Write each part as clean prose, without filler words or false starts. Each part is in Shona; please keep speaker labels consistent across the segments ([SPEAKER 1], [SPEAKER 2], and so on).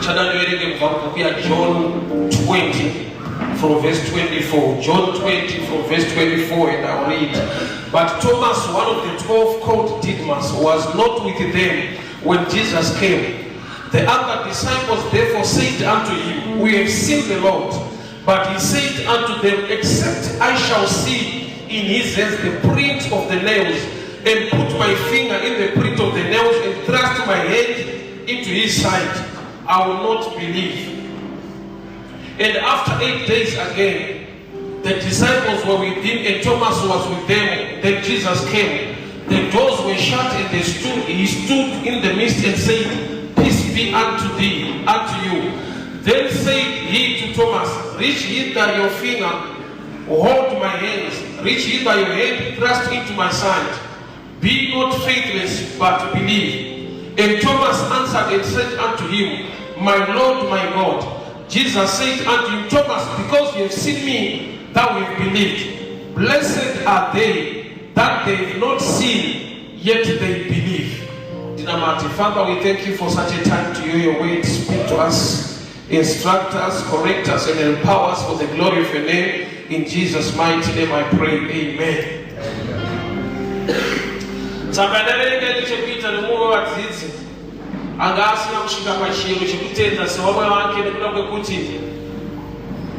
[SPEAKER 1] Ndichada ndiverenge kubva kubhuku yaJohn 20 from verse 24. John 20 from verse 24, and I'll read. But Thomas, one of the 12, called Didymus, was not with them when Jesus came. The other disciples therefore said unto him, "We have seen the Lord." But he said unto them, "Except I shall see in his hands the print of the nails, and put my finger in the print of the nails, and thrust my hand into his side, I will not believe." And after 8 days again, the disciples were with him, and Thomas was with them. Then Jesus came. The doors were shut, and he stood in the midst and said, "Peace be unto thee, unto you." Then said he to Thomas, "Reach hither your finger, hold my hands. Reach hither your hand, thrust into my side. Be not faithless, but believe." And Thomas answered and said unto him, "My Lord, my God." Jesus said unto him, "Thomas, because you have seen me, thou hast believed. Blessed are they that they have not seen, yet they believe." Dinamati, Father, we thank you for such a time to hear your word. Speak to us, instruct us, correct us, and empower us for the glory of your name. In Jesus' mighty name I pray. Amen. Tsamba yandaverenga ine chekuita nemumwe wevadzidzi anga asina kusvika pachiyero chekutenda sevamwe vake, nekuda kwekuti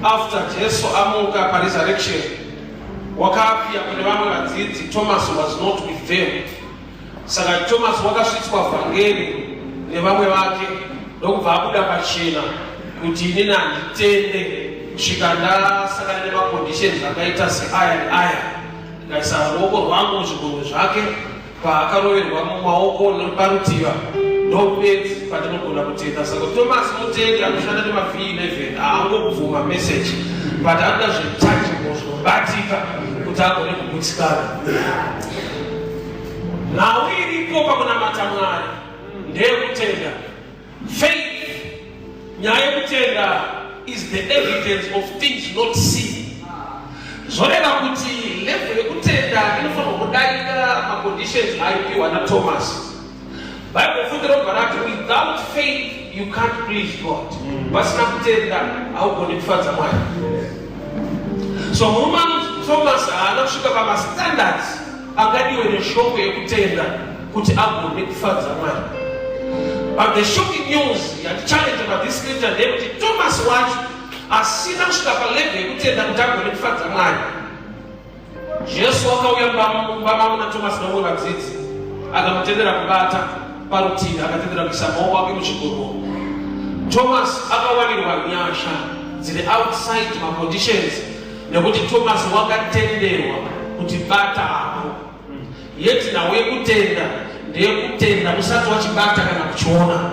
[SPEAKER 1] after Jesu amuka paresurrection, wakaappear kune vamwe vadzidzi. Thomas was not with them. Saka Thomas wakasvitswa vhangeri nevamwe vake, ndokubva abuda pachena kuti, "Inini handitende kusvika ndasangana nemaconditions akaita seaya neaya, ndikaisa ruoko rwangu muzvigunwe zvake paakaroverwa mumaoko neparutiva, ndopedzi pandinogona kutenda." Saka Thomas mutendi anoshanda nemaV11, haangobvuma message, but anoda zvitangible, zvinobatika, kuti agone kugutsikana. Nhau iripo pakunamata Mwari ndeyekutenda, faith. Nyaya yekutenda is the evidence of things not seen. Zvoreva kuti level yekutenda inofanirwa kudarika maconditions aipiwa naThomas. Bible futi robva rati, "Without faith you can't please God." Pasina kutenda haugoni kufadza Mwari. So murume anonzi Thomas haana kusvika pamastandards angadiwe neshoko yekutenda kuti agone kufadza Mwari. But the shocking news yatichallenge about this scripture ndeyekuti Thomas wacho asina kusvika palevel yekutenda kuti agone kufadza Mwari, Jesu wakauya mumba mamo naThomas nevamwe vadzidzi, akamutendera kubata parutivi, akatendera kuisa maoko ake muchigomo. Thomas akawanirwa nyasha dziri outside maconditions, nekuti Thomas wakatenderwa kuti bata hako. Yeti nhau yekutenda ndeyekutenda usati wachibata kana kuchiona.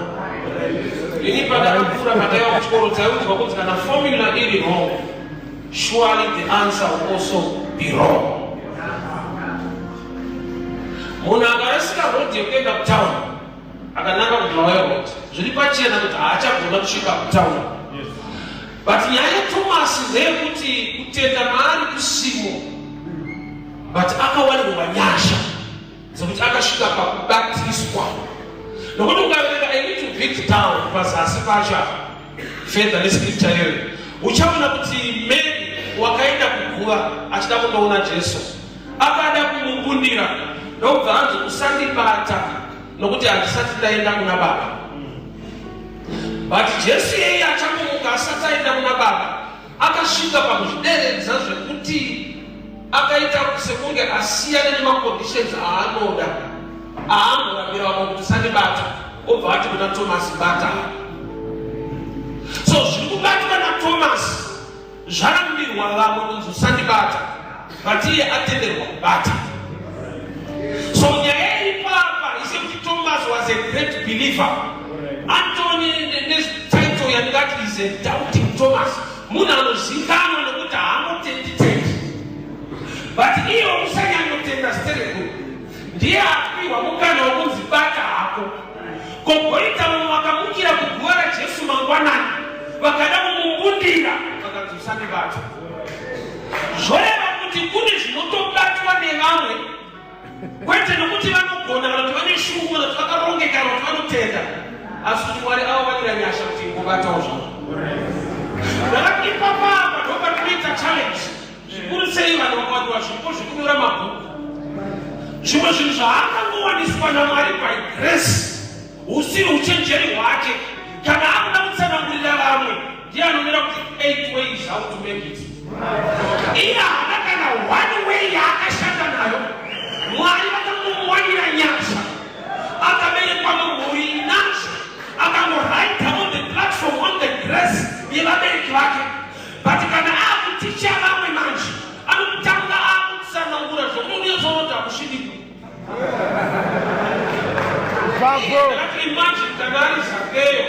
[SPEAKER 1] Ini pandakakura, pataiva kuchikoro, taiudzwa kunzi kana formula iri wrong, surely the answer will also be wrong. Munhu akarasika road yekuenda kutauni, akananga kuBulawayo Road, zviri pachena kuti haachagona kusvika kutauni. But nyaya yaThomas ndeyekuti kutenda maari kusimo, but akawanirwa nyasha dzekuti akasvika pakubatiswa, nokuti ukaverenga a little bit down pazasi pacho apa, further nescripture iyoyo, uchaona kuti Mary wakaenda kuguva achida kundoona Jesu, akada kumubundira, ndokubva anzi, "Usandibata, nokuti handisati ndaenda kuna Baba." But Jesu iyeye achangomuka, asati aenda kuna Baba, akasvika pakuzvideredza zvekuti akaita sekunge asiyana nemaconditions aanoda, aamborambira vamwe kuti usandibata, obva ati kuna Thomas, "Bata." So zviri kubatwa naThomas zvarambirwa vamwe kunzi usandibata, but iye atenderwa kubata. So nyaya ipapa isekuti Thomas was a great believer. Antony netitle yandingati is a Doubting Thomas, munhu anozivikanwa nekuti haangotendi-tendi, but iye usanyanyotenda stereko, ndiye apiwa mukana wekunzi bata hako. Kogoita vamwe vakamukira kuguva raJesu mangwanani, vakada kumumbundira, vakanzi usandibata. Zvoreva kuti kune zvinotobatwa nevamwe, kwete nokuti vanogona, kana kuti vane shungu, kana kuti vakarongeka, kana kuti vanotenda, asi kuti Mwari avawanira nyasha kuti ingobata. kungobatawo zvavo. Ndakati ipapa apa ndopatinoita challenge zvikuru sei vanhu vakawanirwa zvipo zvekunyora mabhuku. Zvimwe zvinhu zvaakangowaniswa naMwari by grace husiri uchenjeri hwake, kana akuda kutsanangurira vamwe ndiye anonyora kuti 8 ways how to make it. Iye haana kana one way yaakashanda nayo. Mwari vakangomuwanira nyasha, akaberekwa mumhuri inazvo, akangoraida on the platform on the grace yevabereki vake. But kana akuticha vamwe manje, anotanga akutsanangura zvokuti unonyatsoona kuti hakusvikwi. Ndakati imagine kana ari Zakeyo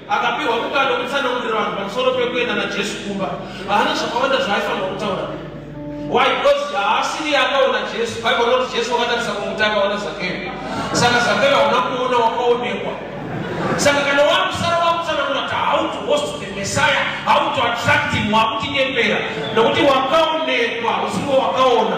[SPEAKER 1] akapiwa mukana wekutsanangurira vanhu pamusoro pekuenda naJesu kumba, haana zvakawanda zvaaifanirwa kutaura. Why? Because haasiri akaona Jesu. Bible rinoti Jesu wakatarisa kumuti akaona Zakeyo. Saka Zakeyo hauna kuona, wakaonekwa. Saka kana wakusara wakutsanangura kuti how to host the Messiah, how to attract him, wakutinyepera nokuti wakaonekwa usiriwo wakaona.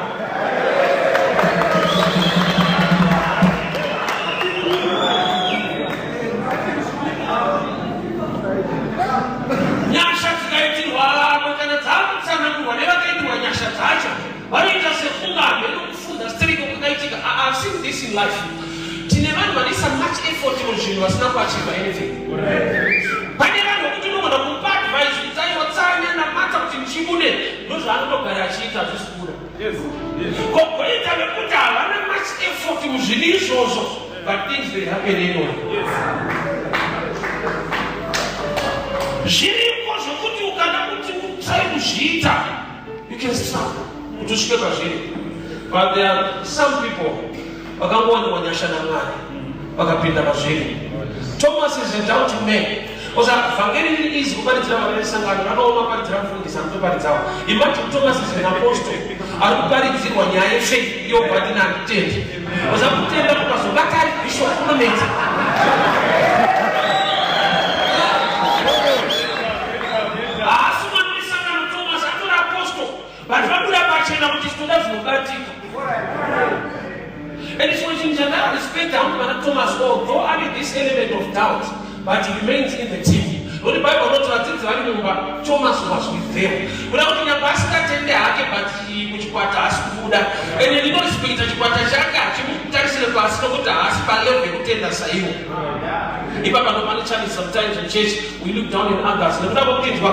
[SPEAKER 1] Nyasha dzikaitirwa vamwe kana dzakutsanangurwa nevakaitirwa nyasha dzacho vanoita sekunge hameno kufunda stereko kwakaitika. I've seen this in life. Tine vanhu vanoisa much effort muzvinhu vasina kuachieve anything. Pane vanhu vekuti unogona kumupa advice kuti aiwa tsanya namata kuti ndichibude, ndozvaanotogara achiita, hazvisi kubuda. Kogoita vekuti havana much effort muzvinhu izvozvo, but things they happen anyway. Zviriko zvokuti ukada kuti utry kuzviita, you can struggle kuti usvike pazviri. But there are some people vakangowanikwa nyasha naMwari vakapinda pazviri. Thomas is a doubting man. Oza vhangeri riri easy kuparidzira vana vesangano, rakaoma kuparidzira mufundisi anotoparidzawo. Imagine Thomas is an apostle ari kuparidzirwa nyaya yefaith, iyo bhati naanditendi. Oza kutenda kukazobata ari bishop kunonetsa. Haasi mwana wesangano Thomas, atori apostle. Vanhu vabuda pachena kuti tinoda zvinobatika. And chimwe chinhu chandarespect hangu vana Thomas, although ane this element of doubt, but he remains in the team. Nokuti Bible rinoti vadzidzi vari mumba, Thomas was with them. Kuda kuti nyangwe asingatende hake, but muchikwata haasi kubuda. And ndinorespekta chikwata chake, hachimutarisire pasi nokuti haasi palevel yekutenda saiwo. Ipapa ndo pane challenge. Sometimes in church we look down in others nekuda kwekutinzwa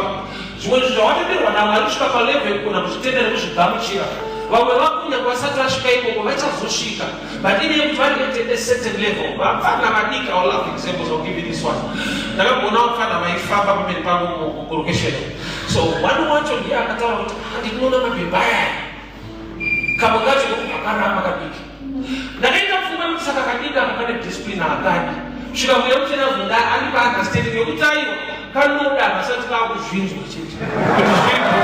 [SPEAKER 1] zvimwe zvinhu zvawatenderwa naMwari kusvika palevel yekugona kuzvitenda nekuzvigamuchira. Vamwe vako nyangwe vasati vasvika ikoko vachazosvika, but ine yekuti vari at a certain level. Vapfana vadiki, I love examples, I'll give you this one. Ndakagoona vapfana vaifamba pamberi pangu kurokesheni. So one wacho ndiye akataura kuti ndinoona mabhebha aya, kamwe kacho kakaramba kadiki. Ndakaita pfungwa yekuti saka kadiki aka kane discipline hakadi kusvika Mweya Mutsvene azonda andipa understanding yekuti aiwa, kanoda vasati vakuzvinzwa chete kuti zviripo.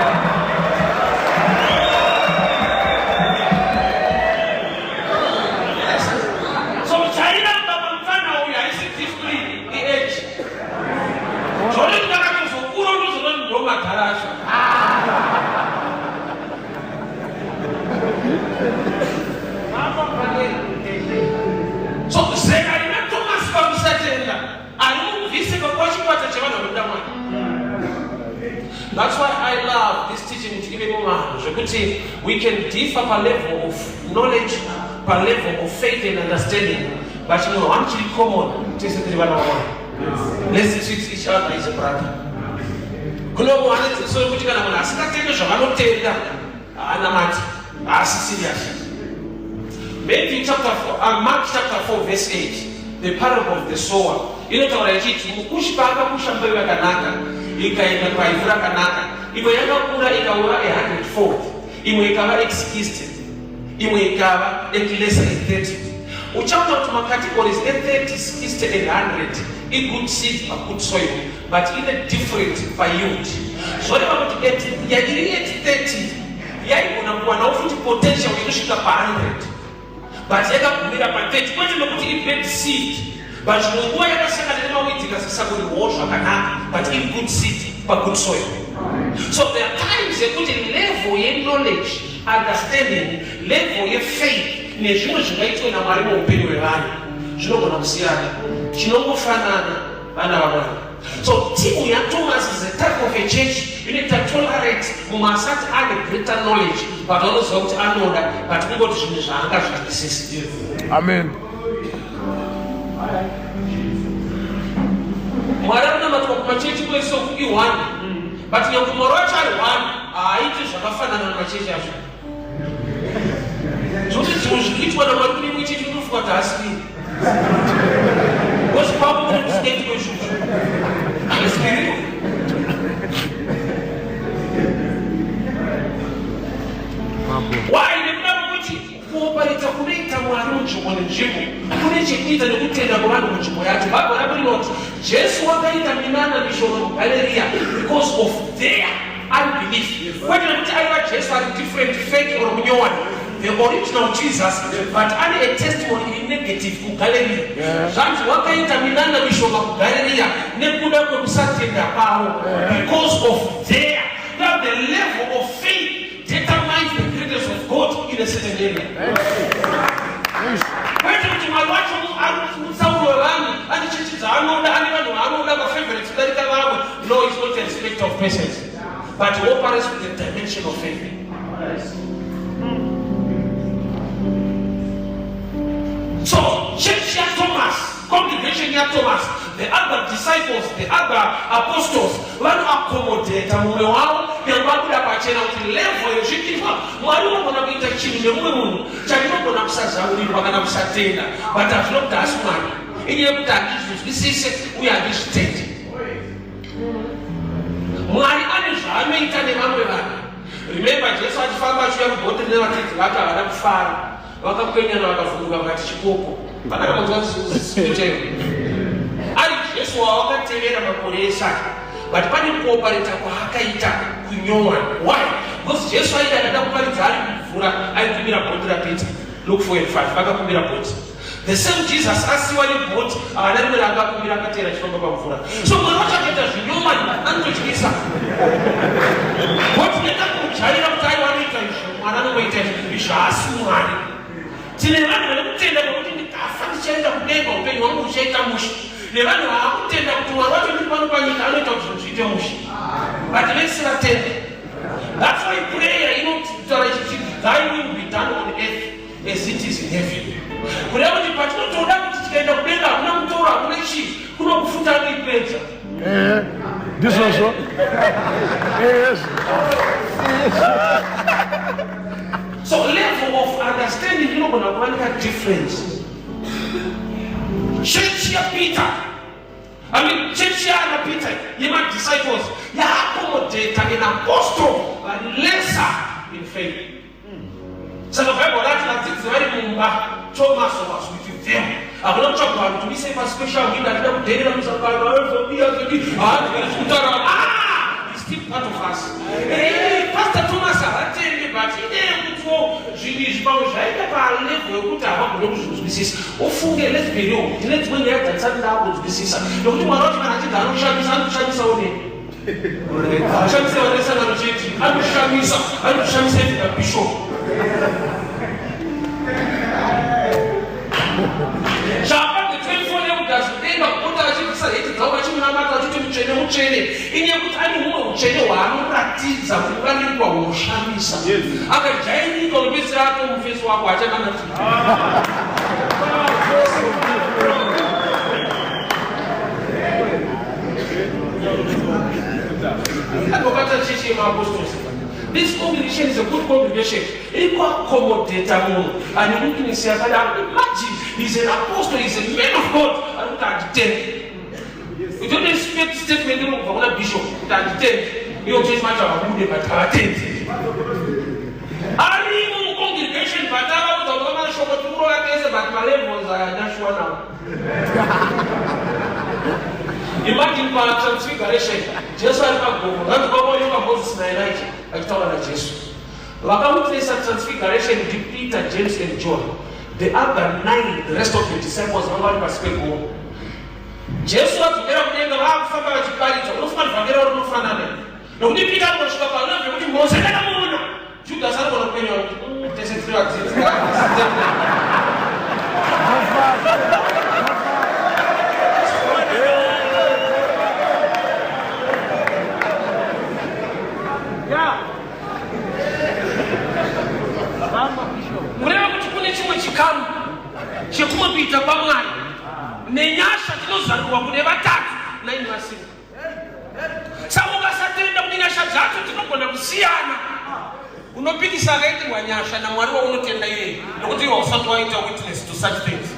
[SPEAKER 1] So chairamba pamufana uyu haisi discipline, iage. Zvonoti ndakatozokura ndozonoti ndo madhara acho. So zera rina Thomas pakusatenda harimubvise pakuva chikwata chevanhu vanoda Mwari. That's why I love this teaching, kuti ive muvanhu zvekuti we can differ palevel of knowledge, palevel of faith and understanding, but chimwe one chiri common, tese tiri vana vaMwari. Let's treat each other as a brother. Kune vamwe vane dzidziso yekuti kana munhu asingatende zvavanotenda haanamati, haasi serious. Matthew chapter 4, Mark chapter 4 verse 8, the parable of the sower, inotaura ichiti mukushi paakakusha mbeu yakanaka ikaenda paivhu rakanaka, imwe yakakura ikava a hundredfold, imwe ikava at 60, imwe ikava at lesser at 30. Uchaona kuti macategories e30, 60 and 100 igood seed pagood soil, but in a different payield. Zvoreva kuti yairi at 30 yaigona kuwanawo futi potential yekusvika pa100, but yakagumira pa30, kwete nokuti ibad seed, but zvimwe nguva yakasangana nemaweeds ikasasakurirwawo zvakanaka, but in good seed pagood soil. So there are times yekuti level yeknowledge, understanding, level yefaith nezvimwe zvingaitwe naMwari muupenyu hwevanhu zvinogona kusiyana. Chinongofanana, vana vaMwari. So timu yana Mumwe asati ane greater knowledge, but vanoziva kuti anoda, but kungoti zvinhu zvaangazvinzwisisi.
[SPEAKER 2] Amen.
[SPEAKER 1] Mwari anonamatwa kumachechi kwese uku i-one, but nyange Mwari wacho ari one, haaiti zvakafanana nemachechi acho. Zvekuti zvimwe zviri kuitwa naMwari kune imwe chechi unofunga kuti haasiri, because kwavo kune kusingaitwe izvozvo. Espirito why? Nekuda kwekuti kuopareta kunoita Mwari munzvimbo nenzvimbo kune chekuita nekutenda kwevanhu munzvimbo yacho. Bhaibheri rako rinoti Jesu wakaita minana mishoma muGaleriya because of their unbelief, kwete nekuti aiva Jesu ari different, fake or munyowani, the original Jesus, but ane a testimony iri negative kuGaleriya. Zvanzi wakaita minana mishoma kuGaleriya nekuda kwekusatenda kwavo, because of their. Now the level of faith determines the greatness of God in a certain area, kwete kuti Mwari wacho ari mutsauro wevanhu, ane chechi dzaanoda, ane vanhu vaanoda, mafavorites kudarika vamwe. No, is not a respect of persons, but he operates with the dimension of faith. So church yaThomas, congregation yaThomas, the other disciples, the other apostles vanoaccommodata mumwe wavo nyange vabuda pachena kuti level yezviitwa. Mwari unogona kuita chinhu nemumwe munhu chandinogona kusazaurirwa kana kusatenda, but hazvino kuti hasi Mwari. Inyaya yekuti handizvinzwisise uye handizvitendi. Mwari ane zvaanoita nevamwe vanhu. Remember, Jesu achifamba achiuya kubhoti nevadzidzi vake, havana kufara, vakakwenyana, vakavhunduka, vakati chikoko. Vakakanzwa scripture ari Jesu wawakatevera makore ese ake, but pane kuopareta kwaakaita kunyowani. Why? Because Jesu aida akada kuparidza ari kumvura, aikumbira bhoti raPeter. Luke 4 and 5, akakumbira bhoti. The same Jesus asiwa nebhoti, haana rimwe raakakumbira, akateera achifamba pamvura. So Mwari wacho akaita zvinyowani anototyisa bhoti nekakujaira kuti aiwa, anoita izvo. Mwari anongoita izvi, izvo haasi Mwari. Tine vanhu vane kutenda kwekuti ndikafa ndichaenda kudenga, upenyu hwangu huchaita mushe, nevanhu vaakutenda kuti Mwari wacho ndiri pano panyika anoita kuti zvinhu zviite mushe, but vese vatenda. That's why prayer inotaura ichiti, "Thy will be done on earth as it is in heaven." Kureva kuti patinotoda kuti tikaenda kudenga hakuna mutoro, hakuna chii, kunokufuta anoipedza.
[SPEAKER 2] Ndizvozvo. Yes.
[SPEAKER 1] So level of understanding inogona kuva neka-difference. Chechi yaPeter, I mean, chechi yaana Peter yemadisciples yaaccomodata an apostle vari lesser in faith. Saka Bhaibheri rati vadzidzi vari mumba, Thomas was with them. Hakuna kutsvaga vanhu kuti uisei paspecial window, hatida kudherera musangano, azodiya zodi haazviri kutaura. Ah, he's still part of us. Pastor Thomas havatendi, but inyaya yekutiwo zvinhu izvi pamwe zvaita palevel yekuti havagone kuzvinzwisisa. Ufunge, let's be real, ndine dzimwe nyaya dzandisati ndaakunzwisisa, nekuti Mwari wacho kana achinzi anoshamisa, anoshamisawo neni. Ashamisa vane sangano chete, anoshamisa, anoshamisa even nabishop. Chapa the 24 elders kudenga kupota vachibvisa heti dzavo vachimunamata vachiti mutsvene, mutsvene. Inyaya yekuti ane humwe utsvene hwaanoratidza kuunganirwa hunoshamisa. Akajairika, unopedzisira ato mufesi wako achanamati. Advocate chechi yemaapostles. This congregation is a good congregation. Iri kuaccommodata munhu ane weakness yakadaro. Imagine, he's an apostle, he's a man of God. Ari kuti handitendi. You don't expect statement inobva kuna bishop kuti handitendi. Iyo chechi macho havabude, but havatendi. Arimo mucongregation, but avaudza kuti vamashoko tikurova tese, but malevels aya ndashuwa nawo. Imagine patransfiguration, Jesu ari pagomo, vanzi kwakaonekwa Moses naElijah vachitaura naJesu. Vakamutresa transfiguration ndiPeter, James and John. The other nine, the rest of the disciples, vanga vari pasi pegomo. Jesu vadzokera kudenga, vaakufamba vachiparidza. Unofunga kuti vhangeri ravo rinofanana? Nokuti Peter anogosvika palevel yekuti Mose ndakamuona, Judas anogona kupenya kuti tese tiri vadzidzi." simba. Saka ukasatenda kuti nyasha dzacho dzinogona kusiyana, unopikisa akaitirwa nyasha naMwari waunotenda iyeye, nokuti iwe hausati waita witness to such things.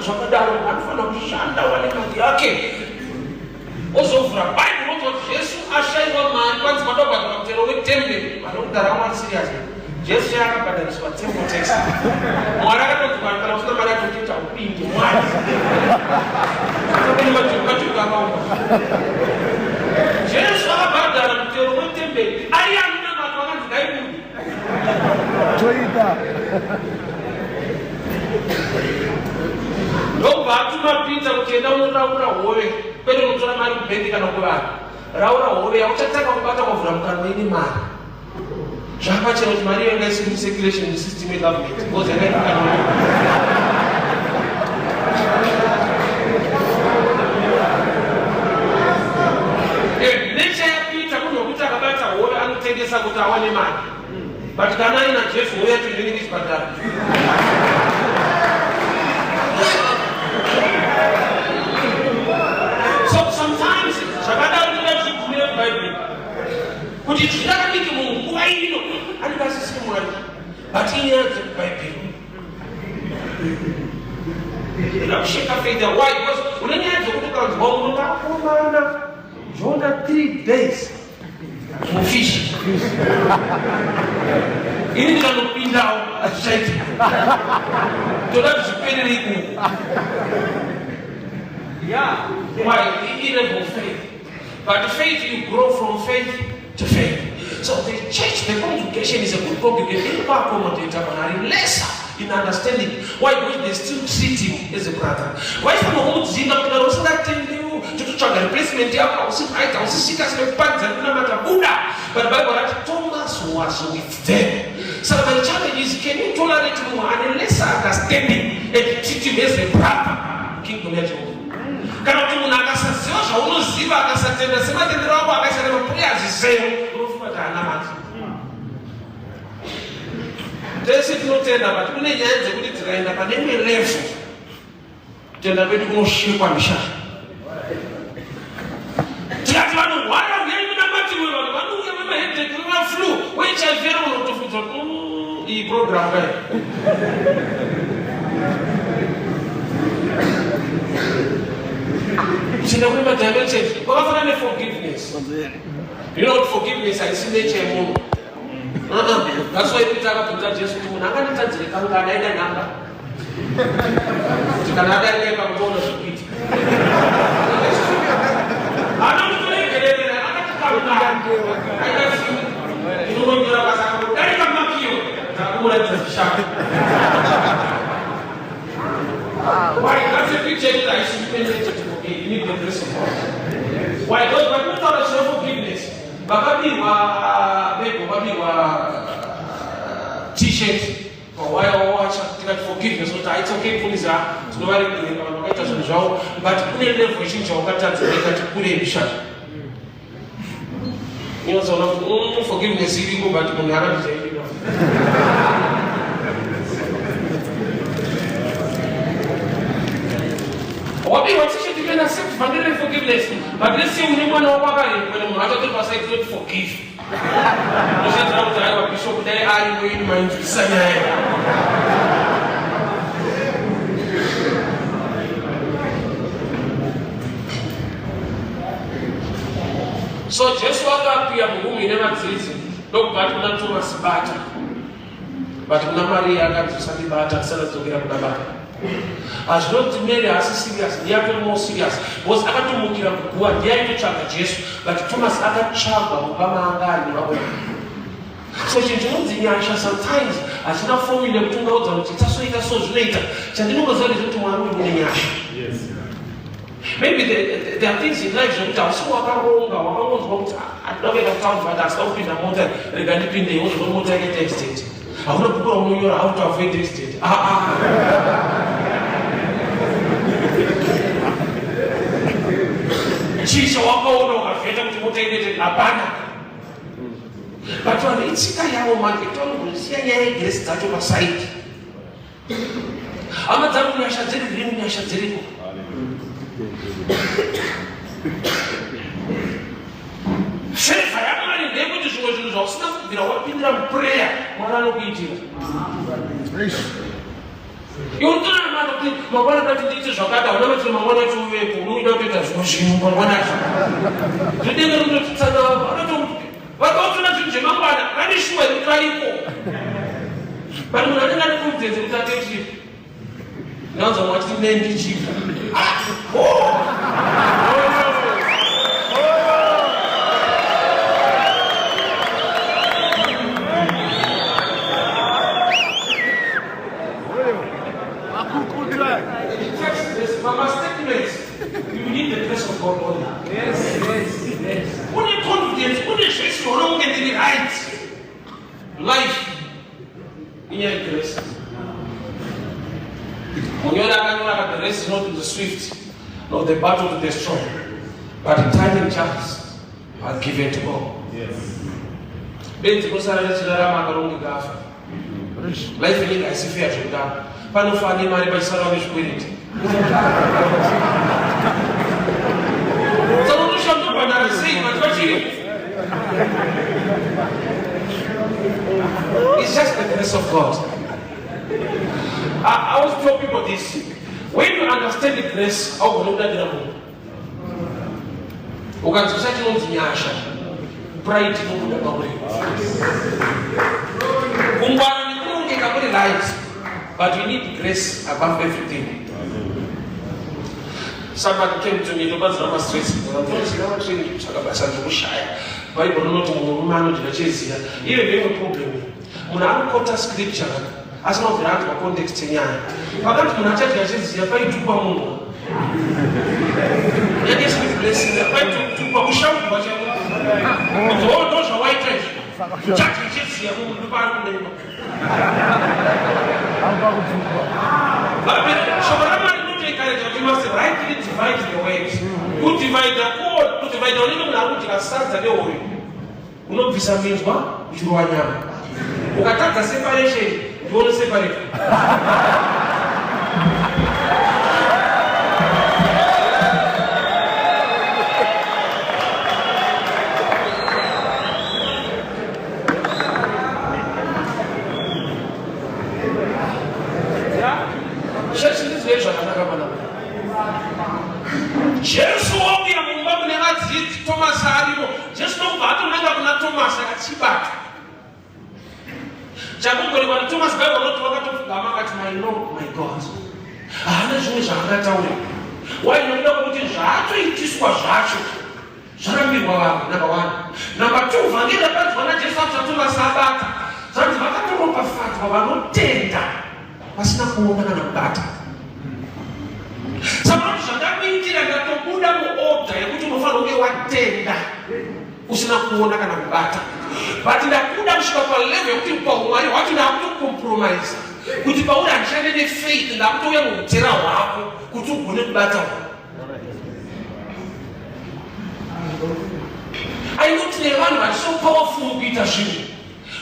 [SPEAKER 1] Zvakadaro anofanira kushanda wane mari yake, ozovhura Bhaibheri, onzwa kuti Jesu ashaiwa mari, kwanzi madobhadhara mutero wetemberi. Vanokudara Mwari serious. Jesu chaakabhadhariswa temple tax. Mwari akatoti vanhu kana usina mari yacho toita upinde Mwari. Kune majuka akaoma. Jesu akabhadhara mutero wetemberi ari anonamata vakanzi ngaibude.
[SPEAKER 2] Toita.
[SPEAKER 1] Ndobva atuma Peter kuti enda unoraura hove, kwete kunotora mari kubhengi kana kuvanhu. Raura hove yauchatanga kubata kwavhura mukanwa ine mari. Zvakachena kuti mari iyo yanga isiri mucirculation musystem yegovernment because yanga iri mukanwa. Nature yaPeter munhu wekuti akabata hove anotengesa kuti awane mari. But kana aina Jesu hove yacho inenge ichibhadhara. So sometimes zvakadaro ndinga zvigumire muBhaibheri kuti zviraramike munguva ino anenge asisiri Mwari, but inyaya dzekubhaibheri ndakusheka faith. Why? Because une nyaya dzekuti ukanzwa unotakomana Jona 3 days mufishi, ini ndikanopindawo hazvichaitika, toda kuti zviperere ikoko. Yeah, why? I-level of faith. But faith, you grow from faith to faith. So the church, the congregation is a good congregation. Iri kuaccommodate vanhu ari lesser in understanding. Why? Because they still treat him as a brother. Waifanira kumudzinga kuti kana usingatendiwo tototsvaga replacement yako, hausi right, hausi serious nekuparidza nekunamata, buda. But Bible rati Thomas was with them. So the challenge is, can you tolerate munhu ane lesser understanding and treat him as a brother? Kingdom yaJehovha. Kana kuti munhu akasaziva zvaunoziva, akasatenda sematendero ako, akaisa nemaprayers zero, unofunga kuti haana mati. Tese tinotenda, but kune nyaya dzekuti tikaenda pane imwe level, kutenda kwedu kunoshekwa mishasha. Tikati vanorwara uyai munamatirwe, vanhu vanouya vemaheadache, vemaflu, weHIV, unotofunza kuti iyi program kai. Kuchenda kune madimensions kwakafanana neforgiveness. You know what, forgiveness haisi nature yemunhu. Uh-uh. That's why Peter akabvunza Jesu kuti munhu anganditadzire kangani, aida nhamba kuti kana adarika ipapo toona zvekuita. Haana kutoregerera, akati kangani, aida few. Inongonyora basa akadarika makiyo takumuratidza zvishaka. Why? That's a picture that I should be to forgive. You need the grace of God. Why? Because patinotaura chino forgiveness, vakabirwa bego, vabirwa t-shirt, waya wawacha, tikati forgiveness, kuti it's okay pulisa, tinovaregerera vanhu vakaita zvinhu zvavo, but kune level yechinhu chaukatadza ikati kure mishaka. Unozoona kuti forgiveness iriko, but munhu akatijairira. Wabirwa t-shirt, you can accept vanilla forgiveness, but let's say une mwana wako akarepwa nemunhu achatori paside, not forgive. Unoshedzera kuti aiwa bishop dai ari wenyu mainzwisisa nyaya. So Jesu akapiya murumu ine vadzidzi, ndokubva ati kuna Thomas, bata. But kuna Maria akanzi usandibata tisatadzokera kuna baba. Hazvinoti Mary haasi serious, ndiye atori more serious because akatomukira kuguva, ndiye aitotsvaga Jesu, but Thomas akatsvagwa mumba maanga ari nevamwe. So chinhu chinonzi nyasha sometimes hachina formula yekuti ungaudza kuti ita so, ita so, zvinoita. Chandinongoziva ndechekuti Mwari uyu mune nyasha. Maybe there are things in life zvekuti hausi wakaronga, wakangonzwa kuti handida kuenda kutown but asida kupinda mota, rega ndipinde, wozwa mota yakaita accident. Hauna bhuku raunonyora how to avoid accident. Ah, ah. Chii chawakaona ukavheta kuti mota inoita? Hapana. But vanhu itsika yavo manje tonosiya nyaya yegrace dzacho pasaidi. Hama dzangu, nyasha dziri rini, nyasha dziriko. Favor yaMwari ndeyekuti zvimwe zvinhu zvausina kubvira wapindira muprayer, Mwari anokuitira. Iwe unotonamata kuti mangwana ndati ndiite zvakati, hauna matiro mangwana acho uvepo, unoida kutoita zvimwe zvinhu mangwana acho. Zvedenga rinotitsana, vakaotona zvinhu zvemangwana, vane shuwa yekuti variko. But munhu anenge ane confidence yekuti ate trip. Ndaanza mwati ne ndichifa. Ah! Oh! You need the grace of God only. Yes. Une confidence, une zvese zvaunonge ndiri right. Life inyaya yegrace. Munyori akanyora akati the race is not to the swift nor the battle to the strong, but time and chance are given to all. Yes. Benzi rinosara richirarama akarongeka afa. Life inenge haisi fair zvekudaro. Panofa nemari pachisara nezvikwereti. Saka unoshanda bhandari sei but vachiri. It's just the grace of God. I always tell people this. When you understand the grace, haugoni kudadira munhu. Ukanzwisa chinonzi nyasha, pride inobuda pauri. Kungwara nekurongeka kuri right, but you need grace above everything. Somebody came to me ndobatsira mastress kutsvaka basa ndikushaya. Bible rinoti murume anodya cheziya. Iyo ndeimwe problem. Munhu anokota scripture asina kubvira anzwa context yenyaya. Pakati munhu achadya cheziya paitukwa munhu. Yake isiri blessing paitukwa kushaurwa chaiko. Kuti oh ndo zvawaita izvi. Uchadya cheziya munhu ndopaari kunema. Shoko raMwari rinotoencourage kuti you must rightly divide the word. Kudivide kudivide unenge munhu ari kudya sadza nehoyo. Unobvisa minzwa uchirova nyama. Ukatadza separation ndiwe unoseparate. Chechi zvakanaka pana Jesu wauya mumba mune vadzidzi Tomasi arimo. Jesu ndokubva atonanga kuna Tomasi akachibata. Chakongorekwa naTomasi Bible rinoti wakatopfugama akati my Lord, my God. Haana zvimwe zvaangataure. Why nokuda kwekuti zvaatoitiswa zvacho zvarambirwa vanhu number one. Number two, vhangeri rapanzwa naJesu after Tomasi abata. Zvanzi vakatoropafadzwa vanotenda vasina kuona kana kubata. Saka kuti zvandakuitira ndatobuda muorder yekuti unofanira kunge watenda usina kuona kana kubata. But ndakuda kusvika palevel yekuti paumwari hwacho ndakutokompromisa kuti pauri handishande nefaith, ndakutouya muutera hwako kuti ugone kubata. I know tine vanhu vari so powerful mukuita zvinhu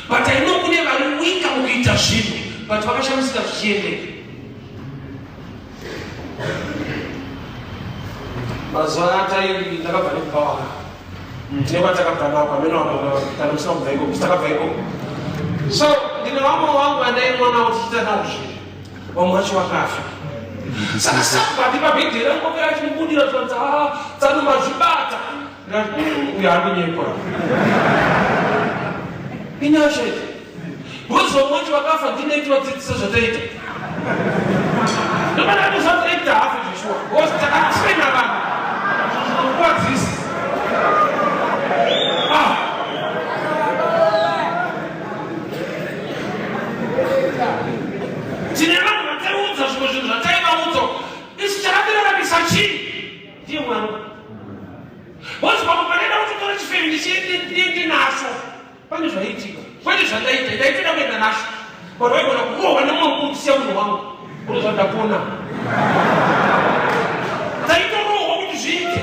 [SPEAKER 1] but I know kune vari weaker mukuita zvinhu but vakashamisika zvichiendeka. Mazuva atai ndakabva nekubhawa tine kwatakabva nako amene wambo kana musina kubva ikoko takabva ikoko so ndine vamwe vangu vandaimwa navo tichiita navo zvinhu vamwe vacho vakafa saka somebody pabhedhi rangu vakauya achindibudira zvikanzi ah tsano mazvibata ndikati uyu ari kunyepa inyasha idzi because vamwe vacho vakafa ndine tivadzidzisa zvataita ndomana ndozvataita hafu zveshuwa because takatraina vanhu zvinokuwadzisa ah Tine vanhu vataiudza zvimwe zvinhu zvataivaudza isu chakatiraramisa chii ndiye Mwari. Because pamwe panoenda kutotora chifemi ndichiende nacho pane zvaiitika kwete zvandaita ndaitoda kuenda nacho but waigona kurohwa nemumwe mukuru kusiya munhu wangu unoziva ndapona taitorohwa kuti zviite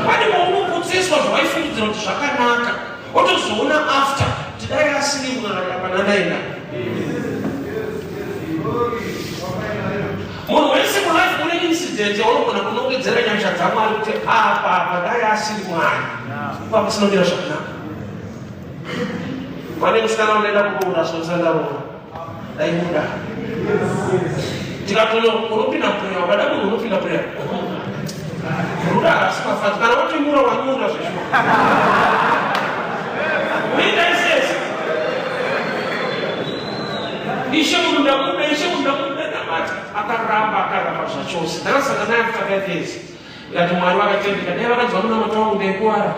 [SPEAKER 1] pane maunoputse Unofungidzira kuti zvakanaka, wotozoona after kuti dai asiri Mwari hapana ndaenda. Munhu wese mulife une incident yaunogona kunongedzera nyasha dzaMwari kuti apa apa dai asiri Mwari ipapo sinomira zvakanaka. Pane musikana unoenda kuroora zvonsandaroora dai muda tikatono unopinda prayer ukada munhu unopinda prayer ruda haasi mafanzi kana watinyura wanyura zveshuwa unoita isese ishe munhu ndamuda ishe munhu ndamuda ndamati akaramba akaramba zvachose ndakasangana naye after 5 years ndikati Mwari vakatendeka dai vakanzwa munamato wangu ndaikuwara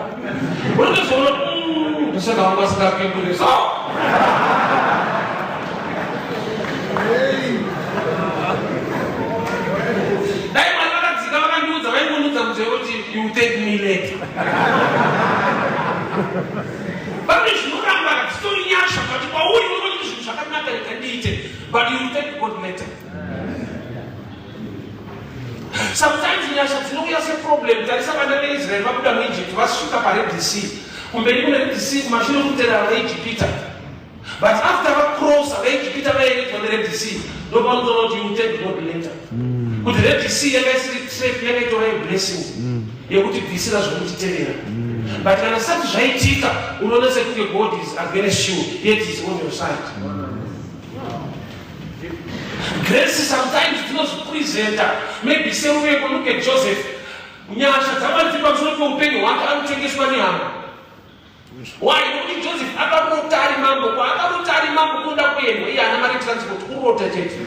[SPEAKER 1] unotozoona ndosaka vangu vasingapinduri so dai Mwari vakadzika vakandiudza vaingonudza munzeve kuti you take me later pane zvinoramba dzitori nyasha but kwauri unongoti zvinhu zvakanaka rega ndiite but you take God later. Sometimes nyasha dzinouya seproblem. Tarisa vana veIsraeri vabuda muEgypt vasvika paRed Sea. Kumberi kune Red Sea, kumashure kutera vaEgypita. But after vacrossa vaEgypita vaendwa neRed Sea, ndopanotoona kuti you take God later. Kuti Red Sea yanga isiri trap, yanga itova yeblessing yekuti bvisira zvekutitevera. But kana zvisati zvaitika, unoona sekunge God is against you, yet is on your side. Grace sometimes dzinozvipresenta maybe seruvengo. Look at Joseph, nyasha dzaMwari dziri pamusoro peupenyu hwake, anotengeswa nehama. Why? Nokuti Joseph akarota ari mambo. Kwaakarota ari mambo kunoda kuendwa, iye haana mari transport, kurota chete.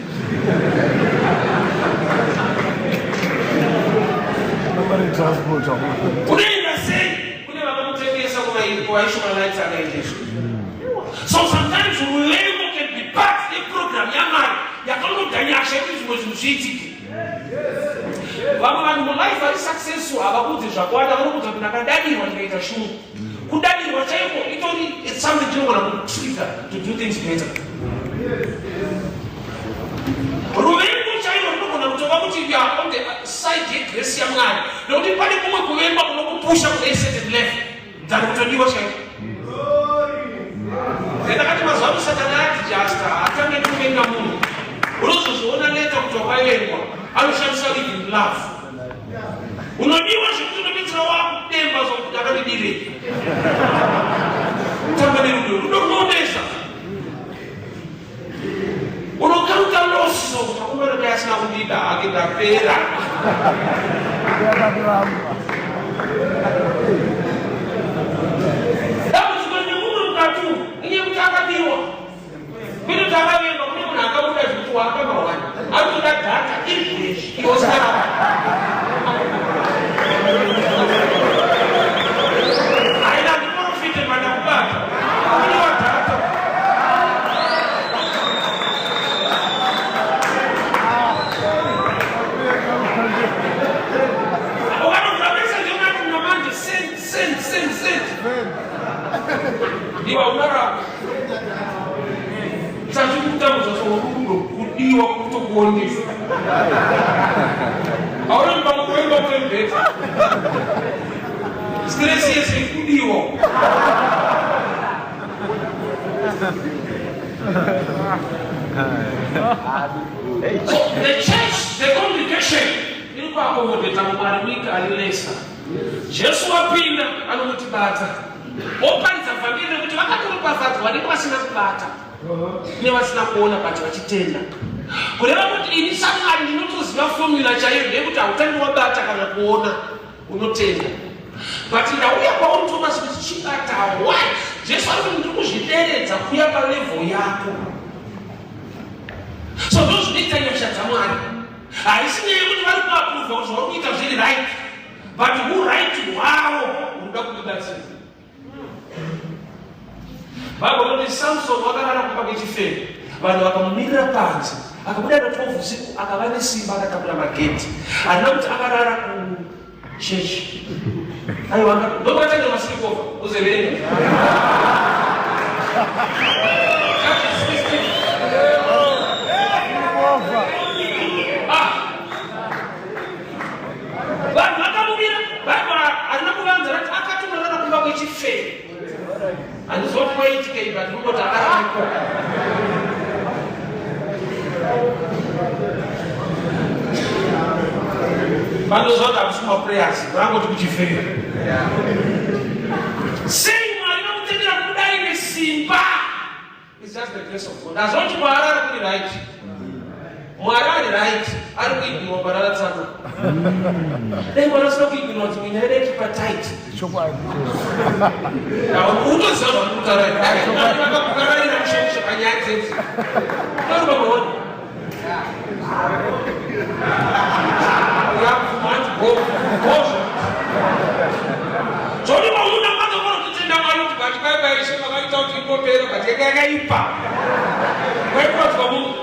[SPEAKER 1] Unoenda sei kune vakamutengesa kuvaIshmaelites akaendeswa? So sometimes ruvengo can be part yeprogram yaMwari yakanoda nyasha yekuti zvimwe zvinhu zviitike. Vamwe vanhu mulife vari successful havakudzi zvakawanda, vanokudza kuti ndakadadirwa ndikaita shungu. Kudadirwa chaiko itori it's something chinogona kutrigger to do things better. Ruvengo chairo runogona kutova kuti you are on the side yegrace yaMwari, nekuti pane kumwe kuvengwa kunokupusha kune certain level than kutodiwa chaiko. Ndakati mazuva ano Satani adjusta, haatange nekuvenga munhu, unozozviona later kuti wakavengwa. Anoshandisa even love. Unodiwa zvekuti unopedzera wakudemba zvokuti akadidirei. Tamba nerudo, rudo runoonesa. Unokauta loss sokuti akomana dai asina kundida hake ndapera. Dambudziko nemumwe mukati umu inyaya yekuti akadiwa kwete kuti akavengwa. Kune munhu akabuda zvekuti waakamawana ari kutoda data iri fresh iwe usina. Haina ndiprofite pandakubata kudiwa data. Ukatovhura message yonati namanje send send send send, iwa unarapa sachiri kutambudza sorudo kudiwa kutokuondesa auna pamwe kuemba kuembeta stress yese kudiwa. So the church, the congregation iri kuakomodeta Mwari wiki ari lesa. Jesu wapinda, anomutibata, oparidza vhangeri nekuti vakatoropafadzwa vanenge vasina kubata nevasina kuona but vachitenda. Kureva kuti ini saMwari ndinotoziva formula chaiyo ndeyekuti hautangi wabata kana kuona, unotenda. But ndauya kwauri Thomas kuti chibata. Why? Jesu ari kuti ndiri kuzvideredza kuya palevel yako. So ndo zvinoita nyasha dzaMwari. Haisi nyaya yekuti vari kuapprova kuti zvauri kuita zviri right, but uright hwavo unoda kudibatsira. Bible rinoti Samson wakarara kumba kwechifeve, vanhu vakamumirira panze, akabuda na 12 usiku, akava nesimba, akatakura magedhi. Handina kuti akarara kuchechi, aiwa, ndopatangira masirikova uzeverenga. Judges 16. Ah. Vanhu vakamumira, Bhaibheri harina kuvanza rati akatonorara kumba kwechifeve. Handizoti kwaiitikei, but unoti akarara ikoko. Vanozoti hakusi kumaprayers, vangoti kuchifeyo. Sei Mwari vakutendera kudai nesimba? It's just the grace of God. Ndazoti Mwari ari kuri right. Mwari ari right, ari kuignore parara tsano. Dai Mwari asina kuignore dzimwe nyaya dai tipa tight.
[SPEAKER 2] Chokwadi.
[SPEAKER 1] Utoziva zvauri kutaura. Mwari vakakukararira mushe mushe panyaya dzedzi. Unoruba maona. Yakubvuma hanzi go go Zvoni mauna mazogona kutenda Mwari kuti but bye bye Ishe makaita kuti ingopera but yanga yakaipa. Waikuwadzwa munhu.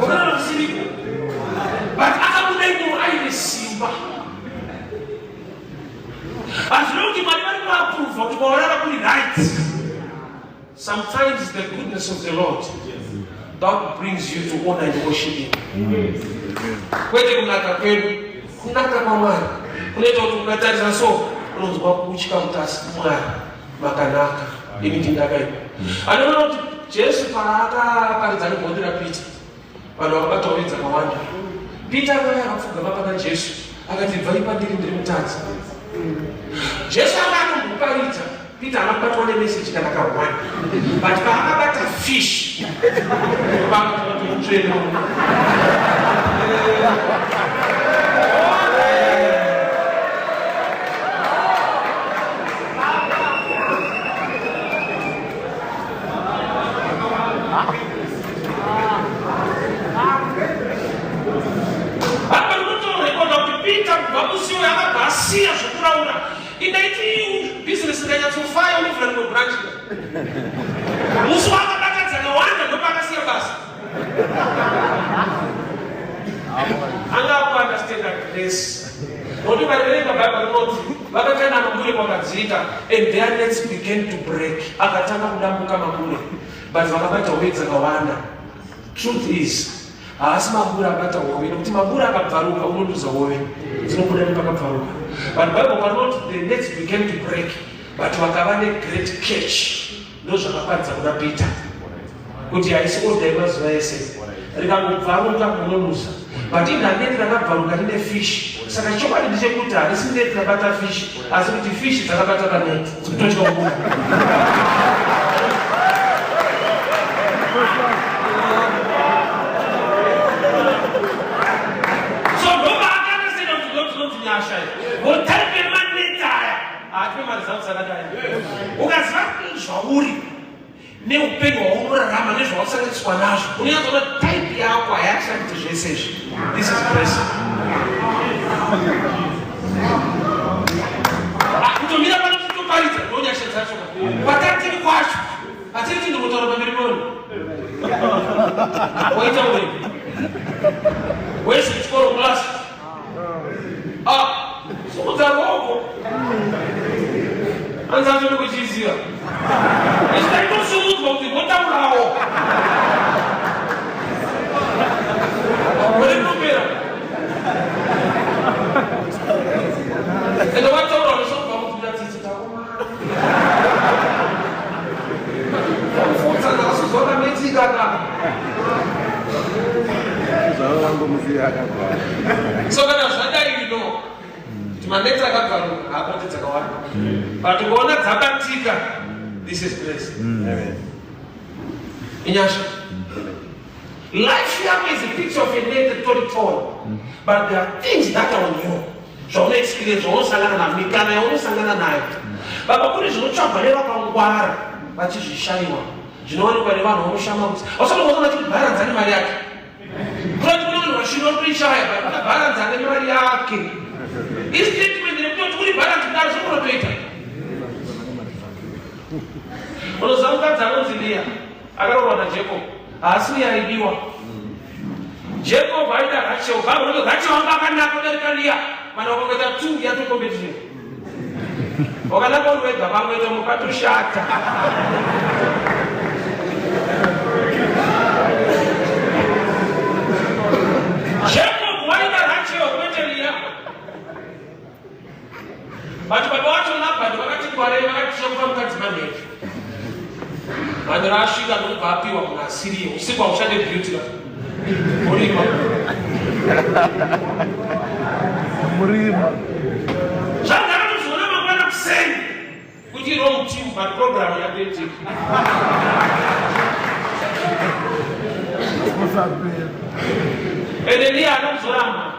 [SPEAKER 1] Unoona kusiriko. But akabuda imomo aine simba. Hazvina kuti Mwari vari kuapprova kuti kwawarara kuri right. Sometimes the goodness of the Lord that brings you to honor and worship him. Kwete kunaka kwedu, kunaka kwaMwari kunoita kuti ukatarisa so unonzwa kutya kuti asi Mwari makanaka, ini ndindakaipa. Anoona kuti Jesu paakaparidza nebhodhi raPita, vanhu vakabata hove dzakawanda. Peter akauya akapfugama pana Jesu akati, bvai pandiri, ndiri mutadzi. Jesu anga atomboparidza, Peter haana kubatwa nemeseji kana kahwani, but paakabata fish pamutsvene. Apa ndinotorekoda kuti Peter kubva musi uyo akabva asiya zvekuraura. Indaiti business ikanyatsofaya unovhura rimwe branch. Musi waakabata dzakawanda ndopaakasiya basa. Anga akuunderstanda grace. Nokuti vaverenga Bible rinoti vakakanda mambure kwakadzika and their nets began to break. Akatanga kudambuka mambure. But vakabata hove dzakawanda. Truth is, haasi mambure abata hove nekuti mambure akabvaruka unoluza hove dzinobuda nepakabvaruka. But Bible panoti the nets began to break but vakava negreat catch. Ndozvakaparidza kuna Peter kuti haisi order yemazuva ese rikangobvaruka unoluza but inga neti rakabvaruka rine fish saka chokwadi ndechekuti harisi neti rabata fish asi kuti fish dzakabata paneti dzikutotya kubuda. So ndopaakandasenda kuti ndozvinonzi nyasha izvi votype yemaneti aya haatipe maresults akadai. Ukaziva zvauri neupenyu hwaunorarama nezvawakasanganiswa nazvo unonyatsoona type yako hayashandi zvese izvi. This is grace. Kutomira pano kutoparidza ndonyasha dzacho kwatatiri kwacho hatiri tindinotaura pamberi poni waita uri wese kuchikoro class. Ah, simudza ruoko. Anzi acho ndikuchiziva. Isu taitosimudzwa kuti votaurawo. Gore rinopera. Ende wataura unosobva kubvira tsitsi takoma. Mufudza ndakasuzona metsika kana. So kana zvadai you know kuti maneti akabvaruka haabati dzakawanda but ukaona dzabatika this is grace. Inyasha. Life yako is a picture of a net ritori torn, but there are things that are on you zvaunoexperience, zvaunosangana nazvo, mikana yaunosangana nayo. Baba, kune zvinotsvagwa nevakangwara vachizvishayiwa zvinowanikwa nevanhu vanoshama kuti ausanoona kuti bharanzi ane mari yake. Kunoti kune vanhu vachinotoishaya but bharanzi ane mari yake. Istatement rekutoti uri bharanzi kudaro zvokunotoita. Unoziva mukadzi anonzi Leah akaroorwa naJacob haasi uye aidiwa. Jacob aida Rachel. Bible rinoti Rachel anga akanaka kudarika Leah. Vanhu vakangoita two yato competition. Wakanaka uri wega vangoita mukatoshata. Jacob waida Rachel kwete Leah. But baba wacho Laban vakati ngwarei vakati tichakupa mukadzi. Manheru asvika ndokubva apiwa munhu asiriye. Usiku haushande beauty ka. Murima.
[SPEAKER 2] Murima.
[SPEAKER 1] Zvandakatozoona mangwana kuseni kuti wrong team but program yatoitika.
[SPEAKER 2] Usapera.
[SPEAKER 1] Ende ndiye anokuzoramba.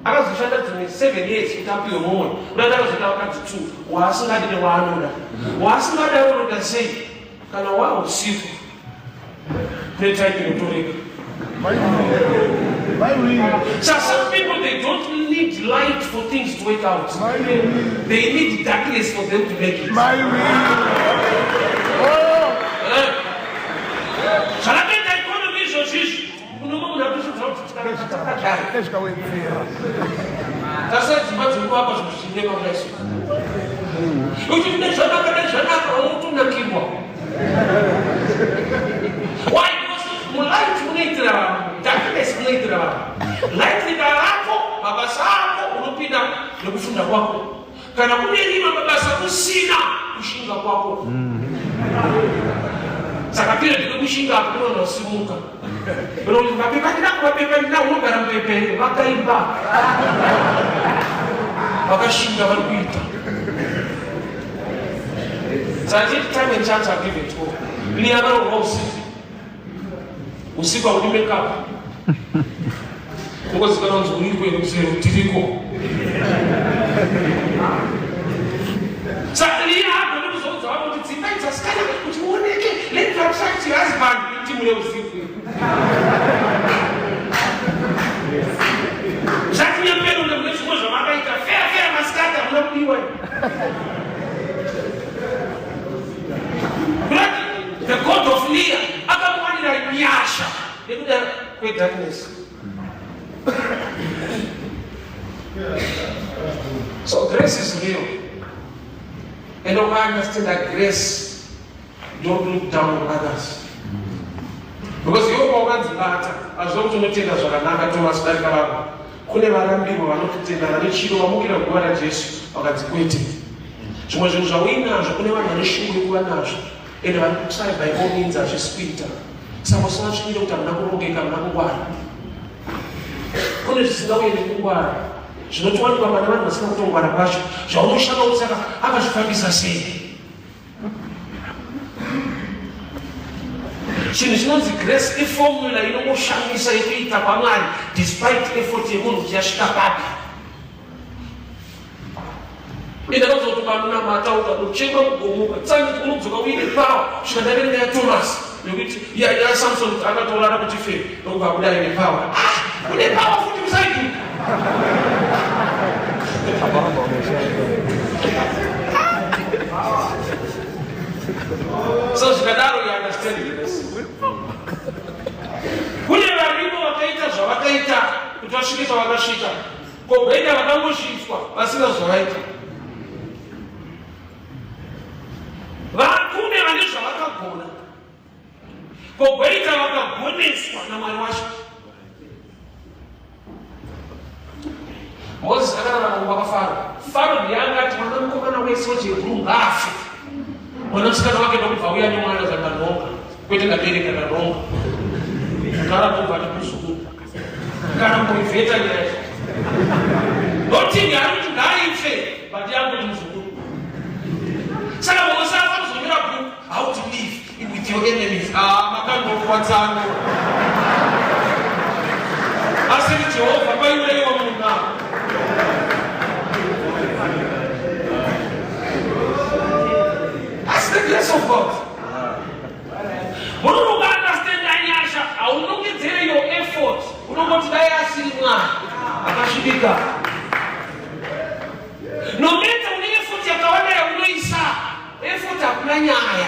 [SPEAKER 1] Akazoshanda dzimwe 7 years kuti apiwe mumwe. Unoda akazoita vakadzi 2 waasingadi newaanoda. Waasingadi anoda sei? Kana waa usiku kune time inotoreka. So some people they don't need light for things to work out. They need darkness for them to make it. Zvakatoita economy izvozvi izvi. Unomwe munhu atosvodza kuti tikakadai. Tasai dzimba dziri kuvakwa zvinhu zvichinema kudai so. Kuti tine zvanaka nezvanaka unotonakirwa. Why? Because mulight munoitira vanhu, darkness munoitira vanhu. Light rikavako, mabasa ako unopinda nekufunda kwako. Kana kune rima mabasa kusina kushinga kwako. Saka pira ndine kushinga apo kunonosimuka. Unoti mapepa ndinako, mapepa ndinako, unogara mupepe vakaimba. Vakashinga vari kuita. Saka time and chance are given to all. Liya varohwa usiku. Usiku haudi makeup. Ungozikanwa kunzi uriko here kuseri tiriko. Saka Liya haagoni kuzoudza vanhu kuti dzimba idzi asikana kuti uoneke let me attract your husband timu reusiku. Zvatinyepero mune zvimwe zvamakaita feya feya masikati hamuna kudiwa. The God of Leah akamuwanira nyasha nekuda kwedarkness. So grace is real. And I understand that grace don't look down on others. Because iwe paukadzibata hazvina kuti unotenda zvakanaka Thomas kudarika vamwe. Kune varambiwa vanototenda vane chido vamukira guva raJesu vakanzi kwete. Zvimwe zvinhu zvauinazvo kune vanhu vane shungu yekuva nazvo ende vari kutry by all means hazvisi kuita. Saka usavatsvinyire kuti hamuna kurongeka hamuna kungwara. Kune zvisingauye nekungwara zvinotowanikwa pane vanhu vasina kutongwara kwacho zvaunoshanda kuti saka akazvifambisa sei. Chinhu chinonzi grace iformula inongoshamisa yekuita kwaMwari despite effort yemunhu kuti yasvika papi. Enda kazoti ukanamata ukadochema mugomo ukatsanyi unodzoka uine power svika ndaverenga yaThomas yokuti yaSamson kuti akatorara kuti fe ndokubva abuda aine power. Ah, une power futi kusaidi. So zvikadaro you understand this. Kune varimo vakaita zvavakaita kuti vasvike pavakasvika. Kogoita vakangosvitswa vasina zvavaita. Vakune vane zvavakagona. Kogoita vakagoneswa naMwari wacho. Moses akararama kumba kwaFaro. Faro ndiye anga ati mwana mukomana wese wechiHebhuru ngaafe. Mwana musikana wake ndokubva auya nemwana zvandanhonga. Kwete ndabereka ndanhonga. Kugara ndobva ati muzukuru. Kana kuivheta nyaya. Ndotingi ari kuti ngaife but yangu muzukuru. Saka Moses akafanira kuzonyora book how to live with your enemies. Ah, makandokwa tsano. Asi ni Jehovha paiuraiwa munhu apa. That's the grace of God. Munhu ukaunderstanda nyasha haunongedzere your effort. Unongoti dai asiri Mwari akasvibika. No matter une effort yakawanda yaunoisa Effort hakuna nyaya.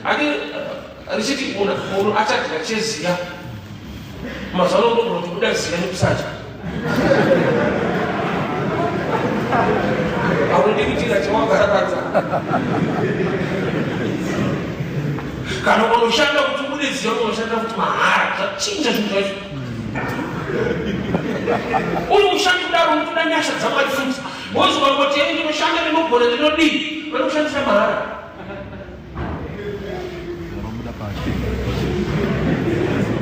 [SPEAKER 1] Ati richiti munhu achadya cheziya. Mazuva ano unogona kutobuda ziya nekusadya. Haudi kudya chawagara panzara. Kana unoshanda kuti ubude ziya unoshanda kuti mahara zvachinja zvinhu zvacho. Uri mushandi kudaro unotoda nyasha dzaMwari futi. Mozi wangoti yei ndinoshanda ndinogona ndinodii vanokushandisa mahara.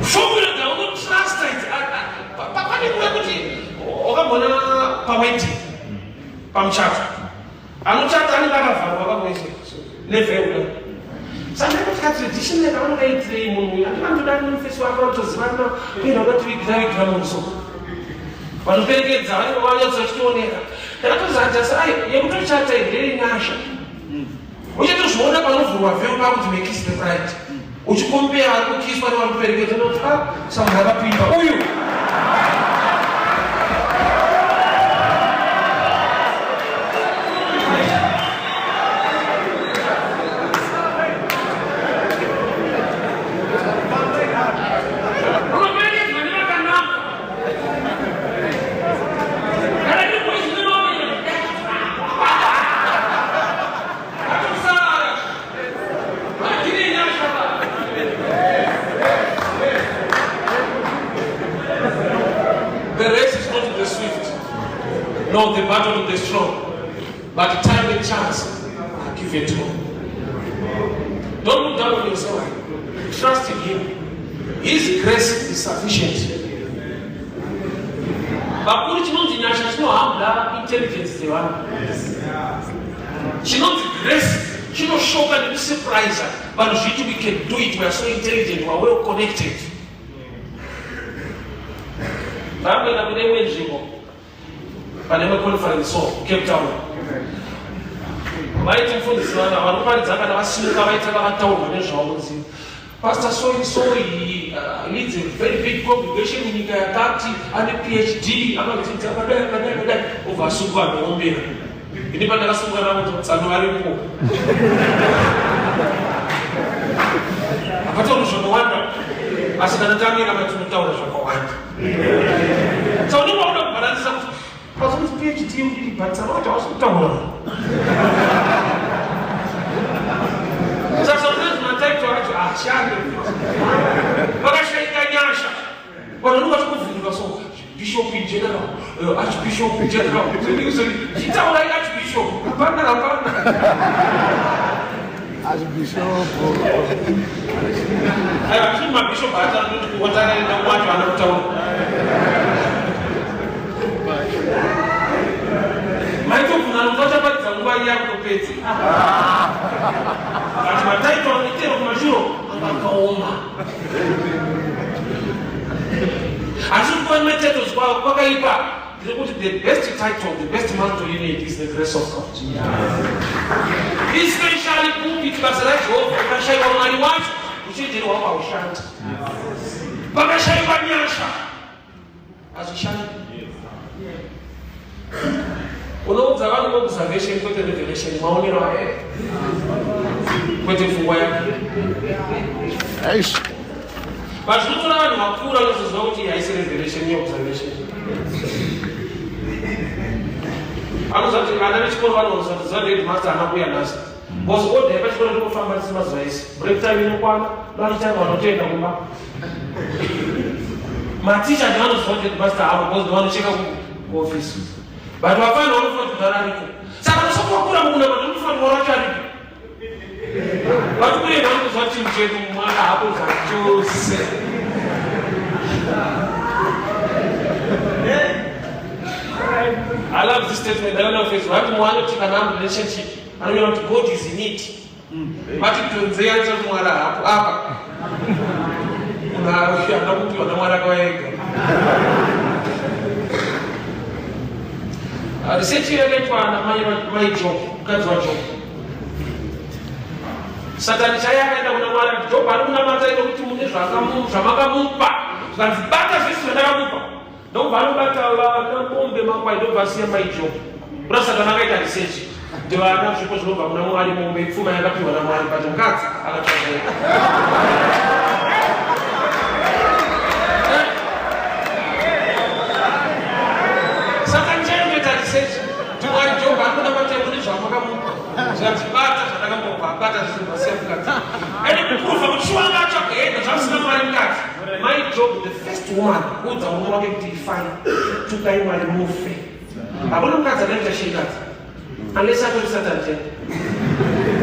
[SPEAKER 1] Formula dzaunotrasta idzi pane nguva yekuti wakambona pawedding pamuchato anochata anenge akavharwa kakuese neveura saka kuti katradition yakavanoda munhu uyu andivanotoda nemufesi wake vanotozivana kuenda kuda tivigira vigira munhu so vanoperekedza vanenge vanyatsa vachitooneka ndakatozadza ai yekutochata ndeye nyasha uchatozviona panovhurwa veil pakuti may kiss the bride uchikombeya vari kukiswa nevari kuperekedza noti a ah, samunhu akapinda uyu. Unoperekedzwa nevakanaka. Kana ndiri boys ndinoona. Akusara. Vakiri nyasha ba. The race is not to the swift, nor the battle to the strong, but time and chance are given to all. Don't look down on yourself. Trust in Him. His grace is sufficient. Vakuru chinonzi nyasha chinohambula intelligence dzevanhu. Chinonzi grace chinoshoka nekusurprise vanhu zviti we can do it, we are so intelligent, we are well connected. Ndakuenda kune imwe nzvimbo pane imwe conference so Cape Town. Vaiti mufundisi vana vanoparidza kana vasimuka vaitanga vataurwa nezvavo kunzi Pastor so and so he leads a very big congregation munyika yakati ane PhD akadzidza akadai akadai akadai obva asungwa anoombera. Ini pandakasungwa navo tsano varipo. Hapatauri zvakawanda asi kana tamira matinotaura zvakawanda. Saka unenge wakuda kubhalansisa kuti pazonzi PhD yekudii but tsano wacho hausi kutaura. Saka unonzi mataito acho haashande. Vakashaika nyasha. Vanhu vanenge vachikuvhunduka so bishop in general, archbishop in general. Chitaurai archbishop. Hapana hapana.
[SPEAKER 2] Archbishop.
[SPEAKER 1] Aiwa tiri mabishop acho anoti watakaenda kwacho ana kutaura. Maitobvunana kuti vachaparidza nguva iya kutopedza. But mataito anoitero kumashuro anga akaoma. Asi kuva nematitles kwakaipa ndekuti the best title, the best mantle you need is the grace of God. Especially pulpit basa raJehovha ukashaiwa Mwari wacho uchenjeri hwako haushandi. Pakashaiwa nyasha hazvishandi. Unoudza vanhu observation kwete revelation, maonero aye kwete pfungwa yake.
[SPEAKER 2] Eish.
[SPEAKER 1] But zvinotora vanhu vakura vanozoziva kuti haisi revelation yeobservation. Anoziva kuti vana vechikoro vanoziva kuti zuva reheadmaster haana kuuya nhasi. Because order yepachikoro ndikufamba tisi mazuva ese. Break time inokwana, lunch time vanotoenda kumba. Maticha ndivanoziva kuti headmaster havo because ndivanocheka kuoffice. But vafana vanofunga kuti kudhara ariko. Saka unosakura mukunamata unofanirwa racho ariko. But kune vanhu chinhu chedu mwana hapo zvachose. I love this statement. I don't know if it's right. Mwana kuti kana am relationship anonyora kuti God is in it. But tonze yacho kuti Mwari hapo apa. Munhu haana kupiwa naMwari akauya ega. Research yakaitwa namai mai Job, mukadzi waJob. Satani chaiye akaenda kuna Mwari akati Job ari kunamata ino kuti mune zvamakamupa. Zvikanzi bata zvese zvandakamupa. Ndobva anobata vana mombe makwai ndobva asiya mai Job. Kuna Satani akaita research kuti vana zvipo zvinobva kuna Mwari mombe ipfuma yakapiwa naMwari but mukadzi akatsvaga ega. Satani chaiye kuita research kuti Mwari Job ari kunamata mune zvamakamupa. Zvikanzi bata zvandakambobva bata zvinhu vasiya mukadzi. Ende kuprova kuti shuwa anga atsvaga ega zvasina Mwari mukadzi. Mai Job the first woman kuudza murume wake kuti ifai tukai Mwari mufe. Hakuna mukadzi akaita shirikadzi. Unless atori Satan chete.